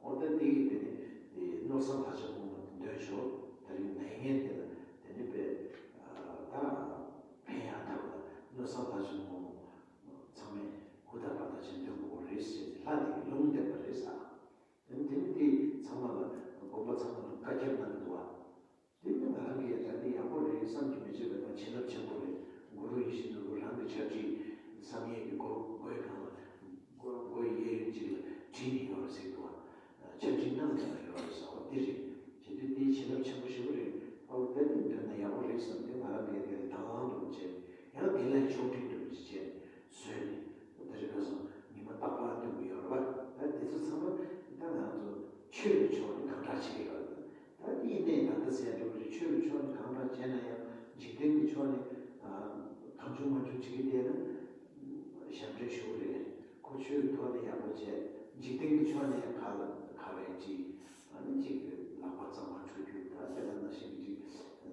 འོ་ད་དེ་གི་དེ་ནི་དེ་ནོར་བཟང་ལྷ་ཆེན་སྒོར་མོ་འདོན་ཤོག་ད་རིང་ནད་ངན་དེ་ལ་དེ་ནི་དཔེ་ད་ཕན་ཡག་ཐབས་ལ་ནོར་བཟང་ལྷ་ཆེན་སྒོར་མོ་ཚང་མས་ཧུར་ཐག་པ་ད་ཆེན་འདོན་དགོས་རེད་ཟེར་ཏེ་ལྷ་དེ་གི་ལུང་བསྟན་པ་རེད་ཟེར། དེ་ནི་དེ་ནི་དེ་ཚང་མ་ལ་དགོན་པ་ཚང་མ་ལ་བཀའ་ཁྱབ་གནང་གི་འདུག་བ། དེ་ནི་ང་རང་གིས་ད་འདི་ཡག་པོ་རེད་བསམ་གྱི་མི་བྱེད་པའི་ད་བྱིན་རླབས་ཆེན་པོ་རེད། གུ་རུ་ཡིད་བཞིན་ནོར་བུ་རང་གི་ཕྱག་བྲིས་བསམ་ཡས་ཀྱི་སྒོ་སྒོའི་སྒང་ལ་སྒོ་སྒོའི་གཡས་གཡོན་གཅིག་ལ་བྲིས་ནས་ཡོད་རེད་ཟེར་གྱི་འདུག་བ། ཕྱག་བྲིས་གནང་བཞག་ཡོད་རེད་ཟེར་བ་འདི་རེད། བྱེད་དུས་འདི་བྱིན་རླབས་ཆེན་པོ་ཞེ་པོ་རེད། ཨོ་ད་འདི་འདོན་ན་ཡག་པོ་རེད་བསམ་སྟེ་ང་རང་གིས་དེར་དང་བླངས་འདྲ་བོ་བྱས་ནས་ཡང་དེ་ལ་ཕྱོགས་སྒྲིག་འདྲ་བོ་ཅིག་བྱས་ནས་བཟོས་ནས་ད་རེས་ཁ་སང་ཉི་མ་རྟག་པར་འདོན་གྱི་ཡོད་རེད་པ། ད་དེ་ཚོ་ཚང་མ་ད་ང་ཚོ་ཆོས་ཀྱི་ཕྱོགས་ནས་གང་དྲག་བྱེད་ཀྱི་ཡོད་རེད། ད་དེ་ཡིན་ནའི་ད་ལྟ་ཟེར་འདྲ་བོ་རེད། ཆོས་ཀྱི་ཕྱོགས་ནས་གང་དྲག་བྱས་ན་ཡང་འཇིག་རྟེན་གྱི་ཕྱོགས་ནས་གང་བྱུང་མ་བྱུང་བྱེད་ཀྱི་བསྡད་ན་ཞབས་འདྲེན་ཞུ་གི་རེད། ཁོ་ཆོས་ཀྱི་ཐོག་ནས་ཡག་པོ་བྱས། འཇིག་རྟེན་གྱི་ཕྱོགས་ནས་ཁ་ལ་ཁ་བས་ཅིག་ཨ་ནི་ཅིག་ལག་པ་གཙང་མ་འཁྲུ་རྒྱུ། ད་དེ་ལ་ནང་བཞིན་གྱི་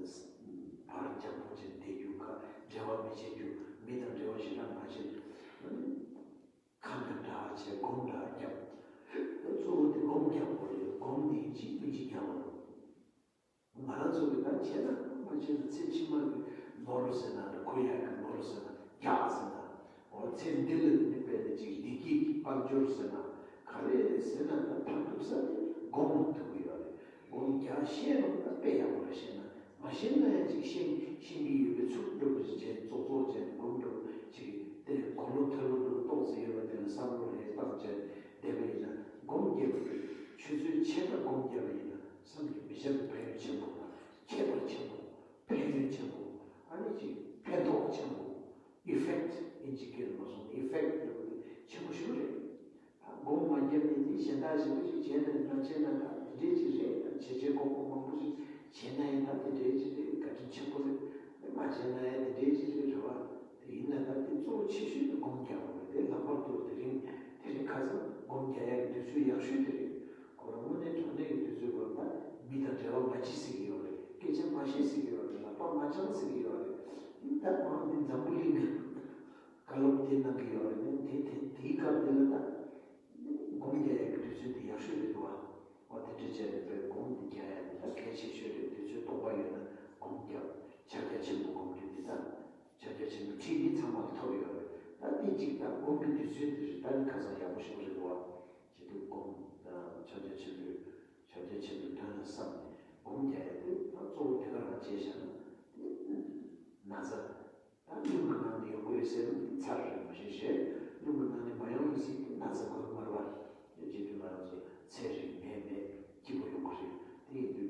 ཅིག་བར་འཇམ་པོ་བྱས་བསྡད་རྒྱུ། ཁ་འབྲེལ་བ་མི་བྱེད་རྒྱུ། མི་དང་འབྲེལ་བ་ཞེ་དྲག་མ་བྱེད། ཨ་ནི་ཁ་འདྲ་འདྲ་བྱས་སྒོམ་འདྲ་རྒྱབ། ད་གཙོ་བོ་དེ་སྒོམ་རྒྱག་དགོས་རེད། སྒོམ་དེ་ཡིན་གཅིག་མིན་གཅིག་རྒྱག་དགོས་རེད། ང་རང་ཚོ་གི་ད་བྱས་ན་མ་བྱས་ན་ཚེ་ཕྱི་མ་གི་ནོར་ཟེར་ན་འདྲ། ཁུར་ཡག་གི་ནོར་ཟེར་ན། རྒྱག་ཟེར་ན། འོ་ཚེ་འདི་ལ་ནི་དཔེ་ནི་ཅིག་བདེ་སྐྱིད་ཀྱི་དཔལ་འབྱོར་ཟེར་ན། ག་རེ་ཟེར་ན་ད་ཕར་ཐུག་ས་དེ་སྒོམ་ཐུག་གི་ཡོད་རེད། སྒོམ་རྒྱག་ཤེས་རུང་ད་དཔེ་ཡག་པོ་རེད། ཤེས་ན་མ་ཤེས་ན་ཡང་ཅིག་ཤེས་ཤེས་ཀྱི་ཡོད་པའི་ཚུལ་འདྲ་བོ་ཅིག་བྱས། ཙོག་ཙོག་བྱས་སྒོམ་འདྲ་བོ་ཅིག་དེ་གོ་ལོ་ཐོས་ལོ་འདྲ་བོ་ཏོག་ཙམ་ཡོད་པ་དེ་ལ་བསམ་བློ་རེ་བཏང་བྱས་བསྡད་པ་ཡིན་ན། སྒོམ་རྒྱབ་པ་དེ་ཆུ་ཚོད་ཕྱེད་ཀ་སྒོམ་རྒྱབ་པ་ཡིན་ན་བསམ་གྱིས་མི་ཁྱབ་པའི་ཕན་ཡོན་ཆེན་པོ་དང་ཁྱད་པར་ཆེན་པོ། ཕན་ཡོན་ཆེན་པོ། ཨ་ནི་ཅིག་ཕན་ཐོགས་ཆེན་པོ། ཨི་ཕེག་ཊི་ཨིན་ཇི་སྐད་ལ་མ་སོང་། ཨི་ཕེག་ཊི་ལབ་པ་དེ་ཆེན་པོ་ཞིག་རེད། ད་སྒོམ་མ་བརྒྱབ་ནས་དེ་གཞན་དག་ཞིག་པོ་ཞིག་བྱས་ན་མ་བྱས་ན་ད་དེ་འདྲའི་ཅིག་རེད། ད་བྱས་རྗེས་ལྐོག་པ་མང་པོ་ཞིག་བྱས་ན་ཡང་ད་དེ་འདྲའི་ཅིག་རེད། བཀའ་དྲིན་ཆེན་པོ་རེད། དེ་མ་བྱས་ན་ཡང་དེ་འདྲའི་ཅིག་རེད། རེད་བ། དེ་ཡིན་ན་ད་དེ་གཙོ་བོ་ཆེ་ཤོས་དེ་སྒོམ་རྒྱག་དགོས་རེད། དེ་ལྷག་པར་དུ་དེ་རིང་དེ་རིང་ཁ་སང་སྒོམ་རྒྱག་ཡག་གི་དུས་ཚོད་ཡག་ཤོས་དེ་རེད། ཁོ་རང་དངོས་གནས་དྲང་གནས་ཀྱི་དུས་ཚོད་བར་ད་མི་དང་འབྲེལ་བ་མ་བྱེད་ཟེར་གྱི་ཡོད་རེད། སྐད་ཆ་མ་བཤད་ཟེར་གྱི་ཡོད་རེད། ལག་པ་མ་འཆང་ཟེར་གྱི་ཡོད་རེད། ད་ཁོ་རང་འདི་འཛམ་བུ་གླིང་གི་བཀའ་སློབ་དེ་གནང་གི་ཡོད་རེད། དེ་དེ་དེའི་སྐབས་དེ་ལ་ད་སྒོམ་རྒྱག་ཡག་གི་དུས་ཚོད་དེ་ཡག་ཤོས་རེད་འདུག་བ། འོ་དེ་འདྲ་བྱས་ནས་དཔེ་སྒོམ་འདི་རྒྱག་ཡག་དེ་ད་གལ་ཆེ་ཤོས་རེད། དུས་ཚོད་སྟོང་པ་ཡོད་ན་སྒོམ་རྒྱག་ཕྱག་རྒྱ་ཆེན་པོ་སྒོམ་རྒྱུ་དེ་ད། ཕྱག་རྒྱ་ཆེན་པོའི་ཁྲིད་འདི་ཚང་མ་ལ་ཐོབ་ཡོད་རེད། ད་འདི་གཅིག་ད་སྒོམ་གྱི་དུས་ཚོད་འདི་རེད། ད་འདི་ཁ་སང་ཡག་པོ་ཞིག་རེད་འདུག་བ། བྱེད་དུས་སྒོམ་དང་ཕྱག་རྒྱ་ཆེན་པོའི་ཕྱག་རྒྱ་ཆེན་པོའི་དོན་ལ་བསམ་ནས་སྒོམ་རྒྱག་ཡ་དེ་ད་གཙོ་བོ་དེ་ག་རང་བྱས་བཞག་ན་ན་ཚ་ད་རླུང་གི་ནང་ནས་ཡོང་གི་རེད་ཟེར་ན་ཚར་རེད། མ་གཞི་གཞན་རླུང་གི་ནང་ནས་མ་ཡོང་ཡིན་སྲིད་དེ་ན་ཚ་གོ་གི་མ་རེད་བ། བྱེད་དུས་ང་རང་ཚོ་ཚེ་རིང་ནད་མེད་སྐྱིད་པོ་ཡོང་གི་རེད། དེ་ཡིན་དུས་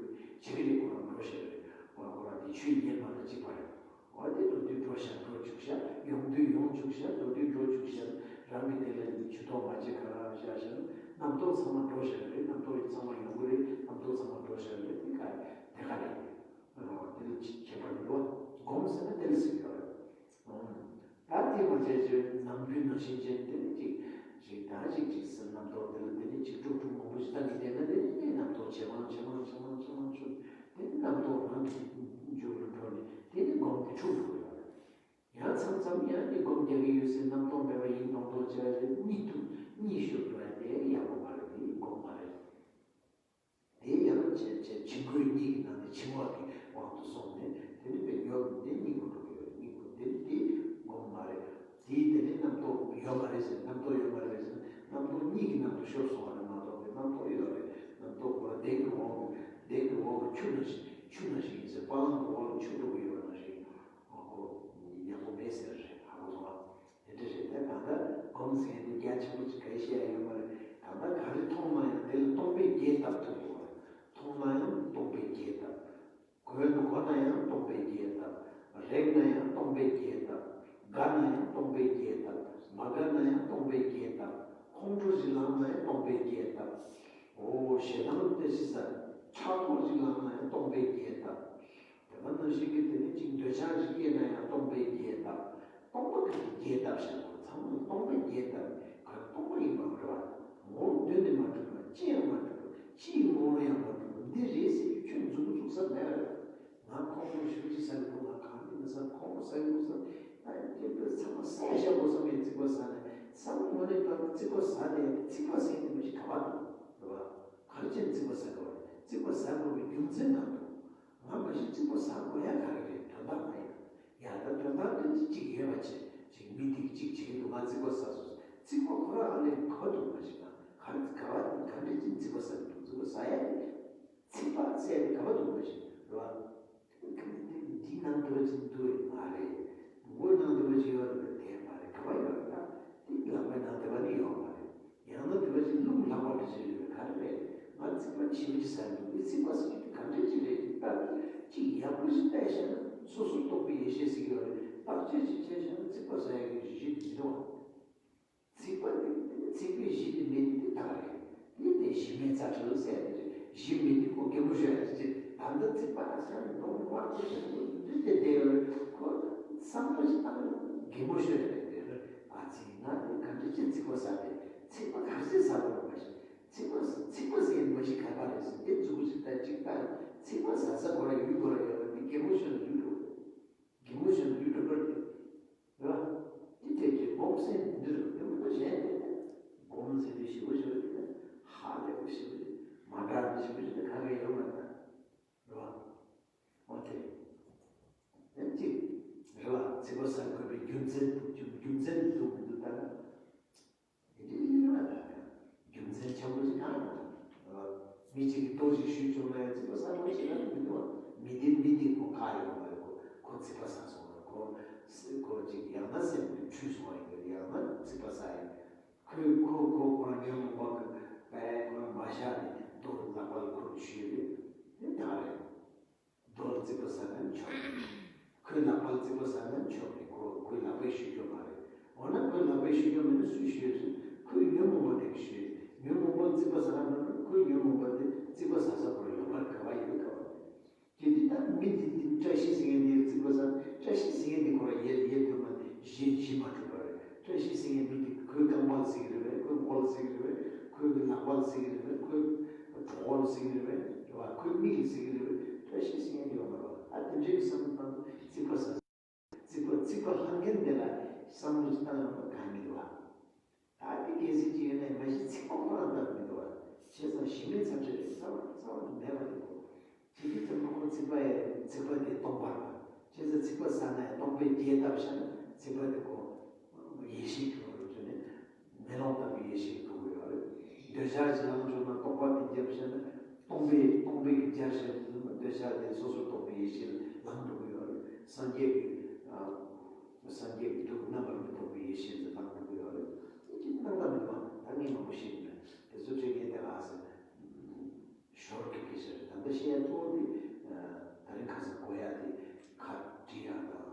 ལུགས་བྱེད་ཀྱི་རེད། ཁོ་རང་འགྲོ་ཤེས་རེད། ཁོ་རང་ཁོ་རང་དེ་ཆོས་ཉན་པ་ལ་གཅིག་པ་རེད། འོ་དེ་འགྲོ་དུས་འགྲོ་ཤག་འགྲོ་བཅུག་ཤག་ཡོང་དུས་ཡོང་བཅུག་ཤག་འགྲོ་དུས་འགྲོ་བཅུག་ཤག་རང་གི་དེ་ལ་ནི་ཇུས་གཏོགས་མ་བྱེད་ག་རང་བཞག་ཤག་རྣམ་རྟོག་ཚང་མ་འགྲོ་ཤག་རེད། རྣམ་རྟོག་ཚང་མ་ཡོང་གི་རེད། རྣམ་རྟོག་ཚང་མ་འགྲོ་ཤག་རེད། དེ་ག་དེ་ག་རེད། འོ་དེ་ལ་ཁྱད་པར་འགྲོ་སྒོམ་ཟེར་ན་དེ་ལ་ཟེར་གི་རེད། ད་དེ་མ་བྱས་ཚོད་ནམ་རྒྱུན་ནང་བཞིན་བྱས་དེ་ནི་ཅིག་ཅིག་ད་ཅིག་ཅིག་ཟེར་རྣམ་རྟོག་དེ་ལ་དེ་ནི་ཅིག་དཀྲུག་དཀྲུག་མང་པོ་ཞིག་བཏང་གི་བསྡད་ན་དེ་ནི་རྣམ་རྟོག་ཇེ་མང་ཇེ་མང་ཇེ་མང་ཇེ་མང་ཇེ་མང་ཆུང་དེ་ནི་རྣམ་རྟོག་རང་གི་མཇུག་ལ་འགྲོ་ནས་དེ་ནི་སྒོམ་གྱི་འཁྲུག་འགྲོ་གི་ཡོད་རེད། ཡང་མཚམས་མཚམས་ཡང་ནི་སྒོམ་རྒྱག་གི་ཡོད་ཟེར་རྣམ་རྟོག་མེད་པ་ཡིན་མདོག་མདོག་བྱས་རེད། གཉིད་དུ་གཉིད་ཤོར་འགྲོ་ཡ་དེ་ཡག་པོ་མ་རེད། དེ་སྒོམ་མ་རེད། དེ་ཡང་བྱས་བྱས་འཆིང་རྒོད་གཉིད་ཀྱི་ནང་ནས་འཆིང་བ་གི་དབང་དུ་སོང་ནས་དེ་ནི་དཔེ་ཉོབ་ནས་གཉིད་ཁུག་འགྲོ་གི་ཡོད། གཉིད་ཁུག་དེ་ནི་དེ་སྒོམ་མ་རེད། དེའི་དེ་ནི་རྣམ་རྟོག་ཡོད་མ་རེད་ཟེར། རྣམ་རྟོག་ཡོད་མ་རེད་ཟེར། རྣམ་རྟོག་གཉིད་ཀྱི་ནང་དུ་ཤོར་སོང་བ་རེད་མ་གཏོགས་པའི་རྣམ་རྟོག་ཡོད་རེད། རྣམ་རྟོག་ཁོ་ར་གདན་གྱི་འོག་གདན་གྱི་འོག་གི་ཆུ་ནང་བཞིན་ཆུ་ནང་བཞིན་ཡིན་ཟེར། པ་ལང་གི་འོག་ལ་ཆུ་འགྲོ་གི་ཡོད་པ་ནང་བཞིན་ཁོ་ཡག་པོ་མེད་ཟེར་རེད། ཧ་གོ་སོང་ཨ། དེ་འདྲ་རེད། ད་གང་ལྟར་སྒོམ་ཟེར་མཁན་དེ་རྒྱ་ཆེན་པོ་ཅིག་ག་རེ་བཤད་ཡ་ཡོད་མ་རེད། གང་ལྟར་ག་རེ་མཐོང་ན་ཡང་དེ་ལ་སྟོང་པའི་རྒྱས་བཏབ་ཐུབ་དགོས་པ་རེད། མཐོང་ན་ཡང་སྟོང་པའི་རྒྱས་བཏབ། གོས་གོན་ན་ཡང་སྟོང་པའི་རྒྱས་བཏབ། རེག་ན་ཡང་སྟོང་པའི་རྒྱས་བཏབ། དགའ་ན་ཡང་སྟོང་པའི་རྒྱས་བཏབ། མ་དགའ་ན་ཡང་སྟོང་པའི་རྒྱས་བཏབ། ཁོང་ཁྲོ་ཞིག་ལངས་ན་ཡང་སྟོང་པའི་རྒྱས་བཏབ། འོ་ཞེ་སྡང་དེ་ཞིག་ཟ། ཕྲག་དོག་ཅིག་ལངས་ན་ཡང་སྟོང་པའི་རྒྱས་བཏབ། དེ་ནང་བཞིན་གྱི་དེ་ནི་ཅིག་འདོད་ཆགས་ཤིག་སྐྱེས་ན་ཡང་སྟོང་པའི་རྒྱས་བཏབ། སྟོང་པ་གི་རྒྱས་བཏབ་བྱ་དགོས། ཚང་མ་སྟོང་པའི་རྒྱས་བཏབ། ག་སྟོང་པ་ཡིན་པ་རེད་བ། ངོ་བོ་གདོད་ནས་མ་གྲུབ་པ། ཅི་ཡང་མ་གྲུབ་པ། ཅི་ཡི་ངོ་བོར་ཡང་མ་གྲུབ་པ། འདི་རེད་ཟེར་གྱི་ཁྱོད་མཛུབ་མོ་བཙུགས་ས་མེད་པ་རེད། ང་ཁོང་ཁྲོ་ཞེ་པོ་ཅིག་ཟ་གི་འདུག་ང་གང་ཡིན་ན་ཟ། ཁོང་ཁྲོ་ཟ་གི་འདུག་ཟ། ད་དེ་ཚང་མ་བསལ་བཞག་དགོས་བསམ་པའི་རྩིག་པ་ཟ་ནས་ཚང་མ་ངོ་ནས་ལྟ་ན་རྩིག་པ་ཟ་དེ་རྩིག་པ་ཟ་ཡིན་དེ་མི་ཞིག་ག་པར་འདུག་རེད་བ། ག་རེ་བྱས་ནས་རྩིག་པ་ཟ་དགོས་པ་རེད། རྩིག་པ་ཟ་དགོས་པའི་རྒྱུ་མཚན་གང་འདུག་ང་མ་གཞི་རྩིག་པ་ཟ་དགོས་ཡ་ག་རེ་རེད། དོན་དག་མ་ཡིན། ཡ་ད་དོན་དག་འདི་གཅིག་ཡོད་པ་བྱས་ཅིག་མི་འདི་གཅིག་བྱེད་ཀྱི་འདུག་ང་རྩིག་པ་ཟ་སོང་། རྩིག་པ་ཁོ་རང་ཨ་ལས་ག་པར་འདུག་མ་གཞི་ན་ག་རེ་ག་བ་ག་འདྲ་ཅིག་རྩིག་པ་ཟ་གི་འདུག་རྩིག་པ་ཟ་ཡ་ནི་རྩིག་པ་ཟ་ཡ་ནི་ག་པར་འདུག་མ་གཞི་རེད་བ། འདི་ནང་དུ་ཅིག་འདུག་ཡོད་མ་རེད། མགོ་ནང་དུ་ཅིག་ཡོད་རེད་དེ་མ་རེད། ག་པར་ཡོད་རེད། ད་འདི་ལག་པའི་ནང་དུ་བ་ནི་ཡོད་མ་རེད། ཡང་ན་དེ་བ་ཞིག་རླུང་ལྷག་པ་འདྲ་ཞིག་ཡོད་པའི་ག་རེ་རེད། ང་རྩིག་པ་ཞེ་པོ་ཅིག་ཟ་འདུག་འདི་རྩིག་པ་ཟེར་གྱི་འདི་ག་འདྲ་ཅིག་རེད། ད་ཅིག་ཡག་པོ་ཞིག་བལྟས་བྱས་ན་སོ་སོར་རྟོག་པའི་ཡེ་ཤེས་ཟེར་གྱི་ཡོད་རེད། བརྟག་དཔྱད་ཅིག་བྱས་བྱས་ན་རྩིག་པ་ཟ་ཡག་གི་གཞི་འདི་རེད་བ། རྩིག་པ་འདི་འདི་རྩིག་པའི་གཞི་འདི་མེད་འདི་དག་རེད། འདི་དེ་གཞི་མེད་རྩ་བྲལ་ཟེར་ཡག་འདི་རེད། གཞི་མེད་འདི་ཁོ་རྒན་པོ་ཤོད་ཡག་རེད་ཅེས། ད་འདི་རྩིག་པ་ཟ་ནས་འདོང་བར་དུ་བྱས་ནས་འདི་དེ་བསྡད་ཡོད་རེད། ཁོ་བསམ་བློ་ཞིག་བཏང་ན་རྒན་པོ་ཤོད་ཡག་རེད། དེ་རེད། ཨ་ཙི་ང་འདི་ག་འདྲ་ཅིག་རྩིག་པ་ཟ་དེ་རྩིག་པ་ག་ཚོད་ཟ་དགོས་མ་ཤེས། ཚིག་པ་ཚིག་པ་ཟེར་མ་ཞིག་ག་པ་རེད་ཟེར་ཏེ་མཛུག་གུ་ཅིག་ལྟ་ཅིག་ལྟ། ཚིག་པ་ཟ་ས་གོ་ར་ཡུལ་གོ་ར་ཡོད་པ་འདི་རྒན་མོ་ཞིག་ལ་ཡུལ་འགྲོ། རྒན་མོ་ཞིག་ལ་ཡུལ་འགྲོ་པར་རེད་བ། འདི་དེབ་ཀྱི་སྒོམ་སེམས་འདི་རུ་རྒན་མོ་གཞན་སྒོམ་ཟེར་དུས་ཞིབ་པོ་ཞིག་རེད། ཧ་ལས་པོ་ཞིག་རེད། མ་འདྲ་ནི་ཞིག་རེད། ག་གེ་ཡོད་མ་རེད་བ། འོ་དེ་དེ་ཅིག་རེད་བ། ཚིག་པ་ཟ་དགོས་པའི་རྒྱུ་མཚན་རྒྱུ་མཚན་འདུག་མི་འདུག་ལྟ་ན། དེ་འདྲའི་ཡིན་ན་ད་རྒྱུ་མཚན་ཆེན་པོ་ཞིག་གང་ཡང་མེད། མི་གཅིག་གིས་ལྟོ་ཞིག་བཞུས་བྱུང་ན་ཡང་རྩིག་པ་ཟ་དགོས་ཞེས་ལབ་མི་འདུག་བ། མི་དེ་མི་དེ་ཁོ་ཁ་ཡོད་མ་ཡོད། ཁོ་ཁོ་རྩིག་པ་ཟ་སོང་བ། ཁོ་སེ་ཁོ་ཅིག་ཡང་ན་སེམས་ཀྱི་འཁྲུལ་སོང་བ་ཡིན་པས་ཡང་ན་རྩིག་པ་ཟ་ཡིན། ཁོས་ཁོ་ཁོ་ཁོ་རང་ཉོན་མོངས་པ་གི་པས་ཁོ་རང་མ་བཞག་ནས་ལྟོ་ལག་པ་ལ་ཁོ་བཞུས་རེད། དེ་ད་རེད། རྡོ་ལ་རྩིག་པ་ཟ་ན་ཆོག་རེད། ཁོའི་ལག་པ་ལ་རྩིག་པ་ཟ་ན་ཆོག་རེད། ཁོ་ཁོའི་ལག་པས་གཞུ་རྒྱུ་མ་རེད། འོ་ན་ཁོའི་ལག་པས་གཞུ་རྒྱུ་མིན་ན་སུས་གཞུས་རེད། ཁོའི་ཉོན་མོངས་པ་དེ་གིས་གཞུས་རེད། ཉོན་མོངས་པ་ལ་རྩིག་པ་ཟ་ན་མ་ནོར། ཁོའི་ཉོན་མོངས་པ་དེ་རྩིག་པ་ཟ་ས་ཁོ་རང་ཡོད་མ་རེད། ག་པར་ཡོད་ག་པར་རེད། དེ་དུས་ད་མི་དེ་དེ་བཀྲ་ཤིས་ཟེར་མཁན་དེ་རྩིག་པ་ཟ། བཀྲ་ཤིས་ཟེར་མཁན་དེ་ཁོ་རང་ཡལ་ཡལ་དུས་མ་གཞི་གཞི་མ་གྲུབ་པ་རེད། བཀྲ་ཤིས་ཟེར་མཁན་མི་དེ་ཁོའི་རྐང་པ་ལ་ཟེར་གི་རེད་པས། ཁོའི་མགོ་ལ་ཟེར། བསམ་བློ་ཞིག་བཏང་ཡོང་ན་གང་མི་འདུག་བ། ད་དེ་གལ་སྲིད་ཅིག་ཡོད་ན་མ་གཞི་ཚིག་པ་ཁོ་རང་ལྟ་མི་འདུག་བ། བྱས་ཙང་ཞི་མོལ་ཚར་གཅོད་རེད། རྩ་བ་རྩ་བ་ནས་མེད་པ་རེད་གོ། ཇི་སྲིད་ཙམ་པ་ཁོ་ཚིག་པ་ཡ་ཚིག་པ་དེ་སྟོང་པ་རེད། བྱས་ཙང་ཚིག་པ་ཟ་ན་ཡང་སྟོང་པའི་རྒྱས་བཏབ་བཞག་ན་ཚིག་པ་དེ་ཁོ་ཡེ་ཤེས་ཀྱི་ངོ་བོར་གྱུར་ནས་མེ་ལོང་ལྟ་བུའི་ཡེ་ཤེས་ཀྱི་ངོ་བོ་ཡོད་རེད། འདོད་ཆགས་ཀྱི་ལམ་བྱུང་ན་རྟོག་པ་དེ་རྒྱབ་བཞག་ན་སྟོང་པའི་སྟོང་པའི་གི་རྒྱ་ཞབས་ཀྱུ་འདོད་ཆགས་དེ་སོ་སོར་རྟོག་པའི་ཡེ་ཤེས་ལ་ལམ་འགྲོ་གི་ཡོད་རེད། སངས་རྒྱས་ཀྱི་ཨ། སངས་རྒྱས་ཀྱི་ཐུགས་རྣམ་པར་མི་རྟོག་པའི་ཡེ་ཤེས་ལ་ལམ་འགྲོ་གི་ཡོད་རེད། དེ་ཅི་སྣང་དག་མི་འདུག་ད་ངས་མང་པོ་བཤད་ཀྱི་མེད། དེ་ཚོ་བྲིས་མཁན་དེ་ལ་ཟེར་ན་ཞོར་གྱི་སྐད་ཆ་རེད། ད་ལྟ་བཤད་ཡ་གཙོ་བོ་དེ་ད་རིང་ཁ་སང་གོ་ཡ་དེ་ཁ་བྲིས་ཡ་དང་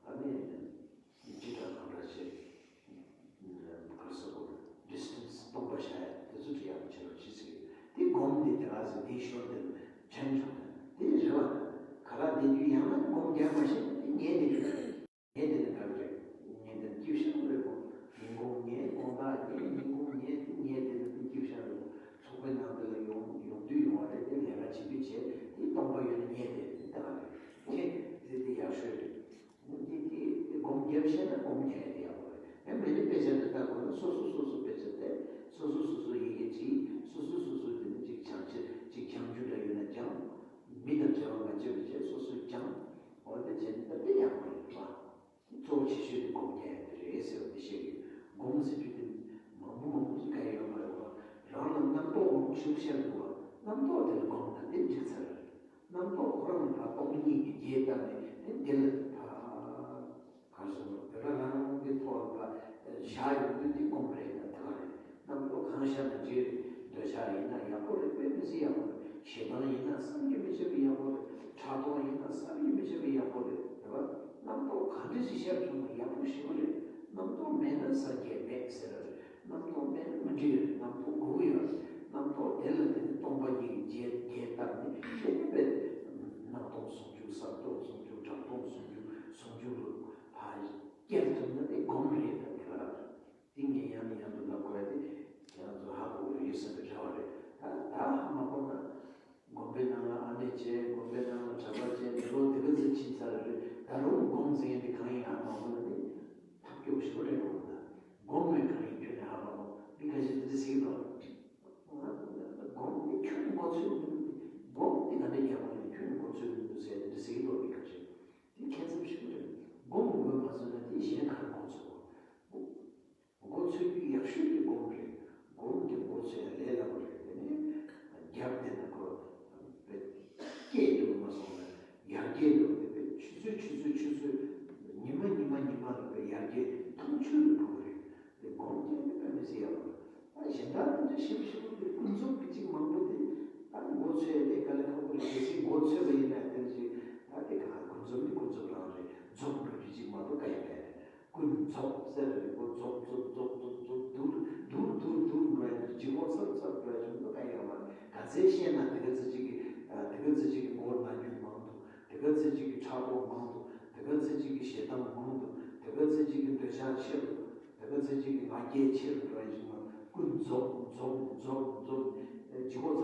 ཨ་ནི་ཅི་འདྲ་གང་འདྲ་བྱེད། ག་རེ་ཟེར་དགོས་རེད། ཌི་སི་ཊེན་སི་སྟོང་པ་བཞག་ཡ་དེ་ཚོ་བྲིས་ཡག་ཆེ་བ་ཅི་ཟེར། དེ་སྒོམ་དེ་དེ་ག་ཟེར། དེའི་ཞོར་དེ་ལ་དྲན་བྱུང་ན་དེ་རེད་བ། ག་ལ་བསྡད་དུས་ཡང་ན་སྒོམ་རྒྱག་མ་ཤེས་ན་དེ་ཉལ་བསྡད་རྒྱུ་རེད། ཉལ་བསྡད་ན་འདྲ་བ་རེད། ཉལ་བསྡད་ན་སྐྱིད་ཤག་རེད་གོ། ཉིན་གུང་ཉལ་དགོང་དག་ཉལ་ཉིན་གུང་ཉལ་དེ་ཉལ་བསྡད་ན་དེ་སྐྱིད་ཤག་རེད་གོ། ཚོགས་པའི་ནང་དེ་ལ་ཡོང་ཡོང་དུས་ཡོང་བ་རེད། དེ་ལས་ཀ་བྱེད་དུས་བྱས་དེ་སྟོང་པ་ཡོད་ན་ཉལ་བསྡད་དེ་ད་ག་རེད། དེ་དེ་དེ་ཡག་ཤོས་རེད། འདི་འདི་སྒོམ་རྒྱབ་ཤེས་ན་སྒོམ་རྒྱག་ཡ་དེ་ཡག་པོ་རེད། ཡང་མི་ནི་དཔེ་ཆ་འདི་ལྟ་དགོས་ན་སོ་སོ་སོ་སོ་དཔེ་ཆ་བལྟས། སོ་སོ་སོ་སོ་ཡི་གེ་བྲིས། སོ་སོ་སོ་སོ་དེ་ནི་ཅིག་སྦྱང་ཆེད་ཅིག་སྦྱང་རྒྱུ་འདྲ་ཡོད་ན་སྦྱང་། མི་དང་འབྲེལ་བ་མ་བྱས་པ་བྱས་སོ་སོས་སྦྱང་། འོ་དེ་བྱས་ནས་ད་དེ་ཡག་པོ་རེད་བ། གཙོ་བོ་ཆེ་ཤོས་དེ་སྒོམ་རྒྱག་ཡ་དེ་རེད་ཟེར་བ་དེ་བཤད་ཀྱི་ཡོད། སྒོམ་ཟེར་རྒྱུ་དེ་མང་པོ་མང་པོ་ཞིག་ག་ཡོད་མ་རེད་བ། རང་ལ་རྣམ་རྟོག་མང་པོ་ཞིག་ཤར་འདུག་བ། རྣམ་རྟོག་དེ་ལ་སྒོམ་ན་དེ་འགྲིག་ཚར་རེད། རྣམ་རྟོག་ཁོ་རང་ལ་ཕར་སྟོང་ཉིད་ཀྱི་རྒྱས་བཏབ་ནས་དེ་འདི་ལ་ཕར་ག་རེ་ཟེར་དགོས། བོད་པ་རང་རང་གི་ཐོག་ལ་ཕར་བཞག་ཡོང་དུས་དེ་སྒོམ་རེད། ད་དེ་ག་རེད། རྣམ་རྟོག་གང་ཤར་ན་འགྲིག་རེད། འདོད་ཆགས་ཡིན་ན་ཡག་པོ་རེད། དཔེ་མི་སྲིད་ཡག་པོ་རེད། ཞེ་སྡང་ཡིན་ན་བསམ་གྱིས་མི་ཁྱབ་པའི་ཡག་པོ་རེད། ཕྲག་དོག་ཡིན་ན་བསམ་གྱིས་མི་ཁྱབ་པའི་ཡག་པོ་རེད། རེད་བ། རྣམ་རྟོག་ག་འདྲ་ཞིག་ཤར་བྱུང་ན་ཡག་པོ་ཞེ་པོ་རེད། རྣམ་རྟོག་མེད་ན་སངས་རྒྱས་མེད་ཟེར་བ་རེད། རྣམ་རྟོག་མེད་ན་མི་འགྲིག་རེད། རྣམ་རྟོག་དགོས་ཀྱི་ཡོད་རེད། རྣམ་རྟོག་དེ་ལ་དེ་ནི་སྟོང་པ་ཉིད་ཀྱི་རྒྱས་རྒྱས་བཏབ་ནས་དེ་ནི་དཔེ་སྣང་སྟོང་ཟུང་འཇུག་གསལ་སྟོང་ཟུང་འཇུག་གྲགས་སྟོང་ཟུང་འཇུག་ཟུང་འཇུག་ལ་ཕར་བསྐྱལ་ཐུབ་ན་དེ་སྒོམ་རེད། ད་དེ་ག་རེད། དེ་ངས་ཡང་ནས་ཡང་དུ་ལབ་དགོས་ཡ་དེ་ཁྱེད་རང་ཚོ་ཧ་གོ་གི་རེད་བསམ་པའི་རེ་བ་རེད། ད་ད་ཧ་མ་གོ་ན། དགོན་པའི་ནང་ལ་ཨ་ནེ་བྱས། དགོན་པའི་ནང་ལ་གྲྭ་པ་བྱས། མི་ལོ་དེ་ག་ཚོད་ཕྱིན་ཚར་རེད། ད་རུང་སྒོམ་ཟེར་མཁན་དེ་གང་ཡིན་ཧ་མ་གོ་ན་ནི་ཐབས་སྐྱོ་ཞེ་པོ་རེད་འགྲོ་གི་འདུག་སྒོམ་མེད་གང་ཡིན་ཁྱོད་ནས་ཧ་མ་གོ། མི་ཁ་ཤས་དེ་འདྲ་ཟེར་གི་འདུག་སྒོམ་དེ་ཁྱོད་ནས་མགོ་ཚོས་མི་འདུག་སྒོམ་དེ་ག་འདྲ་རྒྱག་དགོས་ནས་ཁྱོད་ནས་མགོ་ཚོས་མི་འདུག་ཟེར་དེ་འདྲ་ཟེར་གི་འདུག་མི་ཁ་ཤས། དེ་ཁྱད་མཚར་ཞེ་པོ་རེད། སྒོམ་མགོ་མ་ཚོས་ན་དེ་གཞན་ག་རེ་མགོ་ཚོས་གོ། མགོ་ཚོས་རྒྱུ་ཡག་ཤོས་དེ་སྒོམ་རེད། སྒོམ་དེ་མགོ་ཚོས་ཡ་ལས་སླ་པོ་རེད། དེ་ནས་རྒྱབ་དེ་ན་ཁོ་བས་སྐྱེས་འགྲོ་མ་སོང་ན་ཡར་རྒྱས་འགྲོ་དེ་བས་ཆུ་ཚོད་ཆུ་ཚོད་ཆུ་ཚོད་ཉི་མ་ཉི་མ་ཉི་མ་ལ་བས་ཡར་རྒྱས་མཐོང་ཆོས་ལ་འགྲོ་གི་རེད། དེ་སྒོམ་དེ་ནི་དཔེ་མི་སྲིད་ཡག་པོ་རེད། ད་གཞན་དག་དེ་འདྲ་ཞིབ་ཞིབ་པོ་དེ་ཀུན་རྫོབ་ཀྱི་ཅིག་མང་པོ་དེ་ད་མགོ་ཚོས་ཡ་དེ་དཀའ་ལས་ཁག་པོ་རེད། གལ་སྲིད་མགོ་ཚོས་པ་ཡིན་ན་དེ་ཅིག་ད་དེ་ག་ཀུན་རྫོབ་ནི་ཀུན་རྫོབ་རང་རེད། རྫོགས་འགྲོ་རྒྱུ་ཅིག་མ་གཏོགས་དཀའ་ཡ་མེད་རེད། ཀུན་རྫོགས་ཟེར་རེད་གོ། རྫོགས་རྫོགས་རྫོགས་རྫོགས་རྫོགས་སྡུག་སྡུག་སྡུག་སྡུག་འགྲོ་ཡ་འདི་ལྗིད་ཁོག་ཚ་ཚ་འགྲོ་ཡ་ཅིག་མི་འདུག་ག་ཡ་མ་ག་ཚད་བཤད་ན་དེ་ག་ཚད་ཅིག་གི་དེ་ག་ཚད་ཅིག་གི་མགོ་ན་རྒྱུ་མང་འདུག་དེ་ག་ཚད་ཅིག་གི་ཕྲག་དོག་མང་འདུག་དེ་ག་ཚད་ཅིག་གི་ཞེ་སྡང་མང་འདུག་དེ་ག་ཚད་ཅིག་གི་འདོད་ཆགས་ཆེ་རུ་འདུག་དེ་ག་ཚད་ཅིག་གི་ང་རྒྱལ་ཆེ་རུ་འགྲོ་ཡ་ཅིག་མ། ཀུན་རྫོགས་རྫོགས་རྫོགས་རྫོགས་ལྗིད་ཁོག་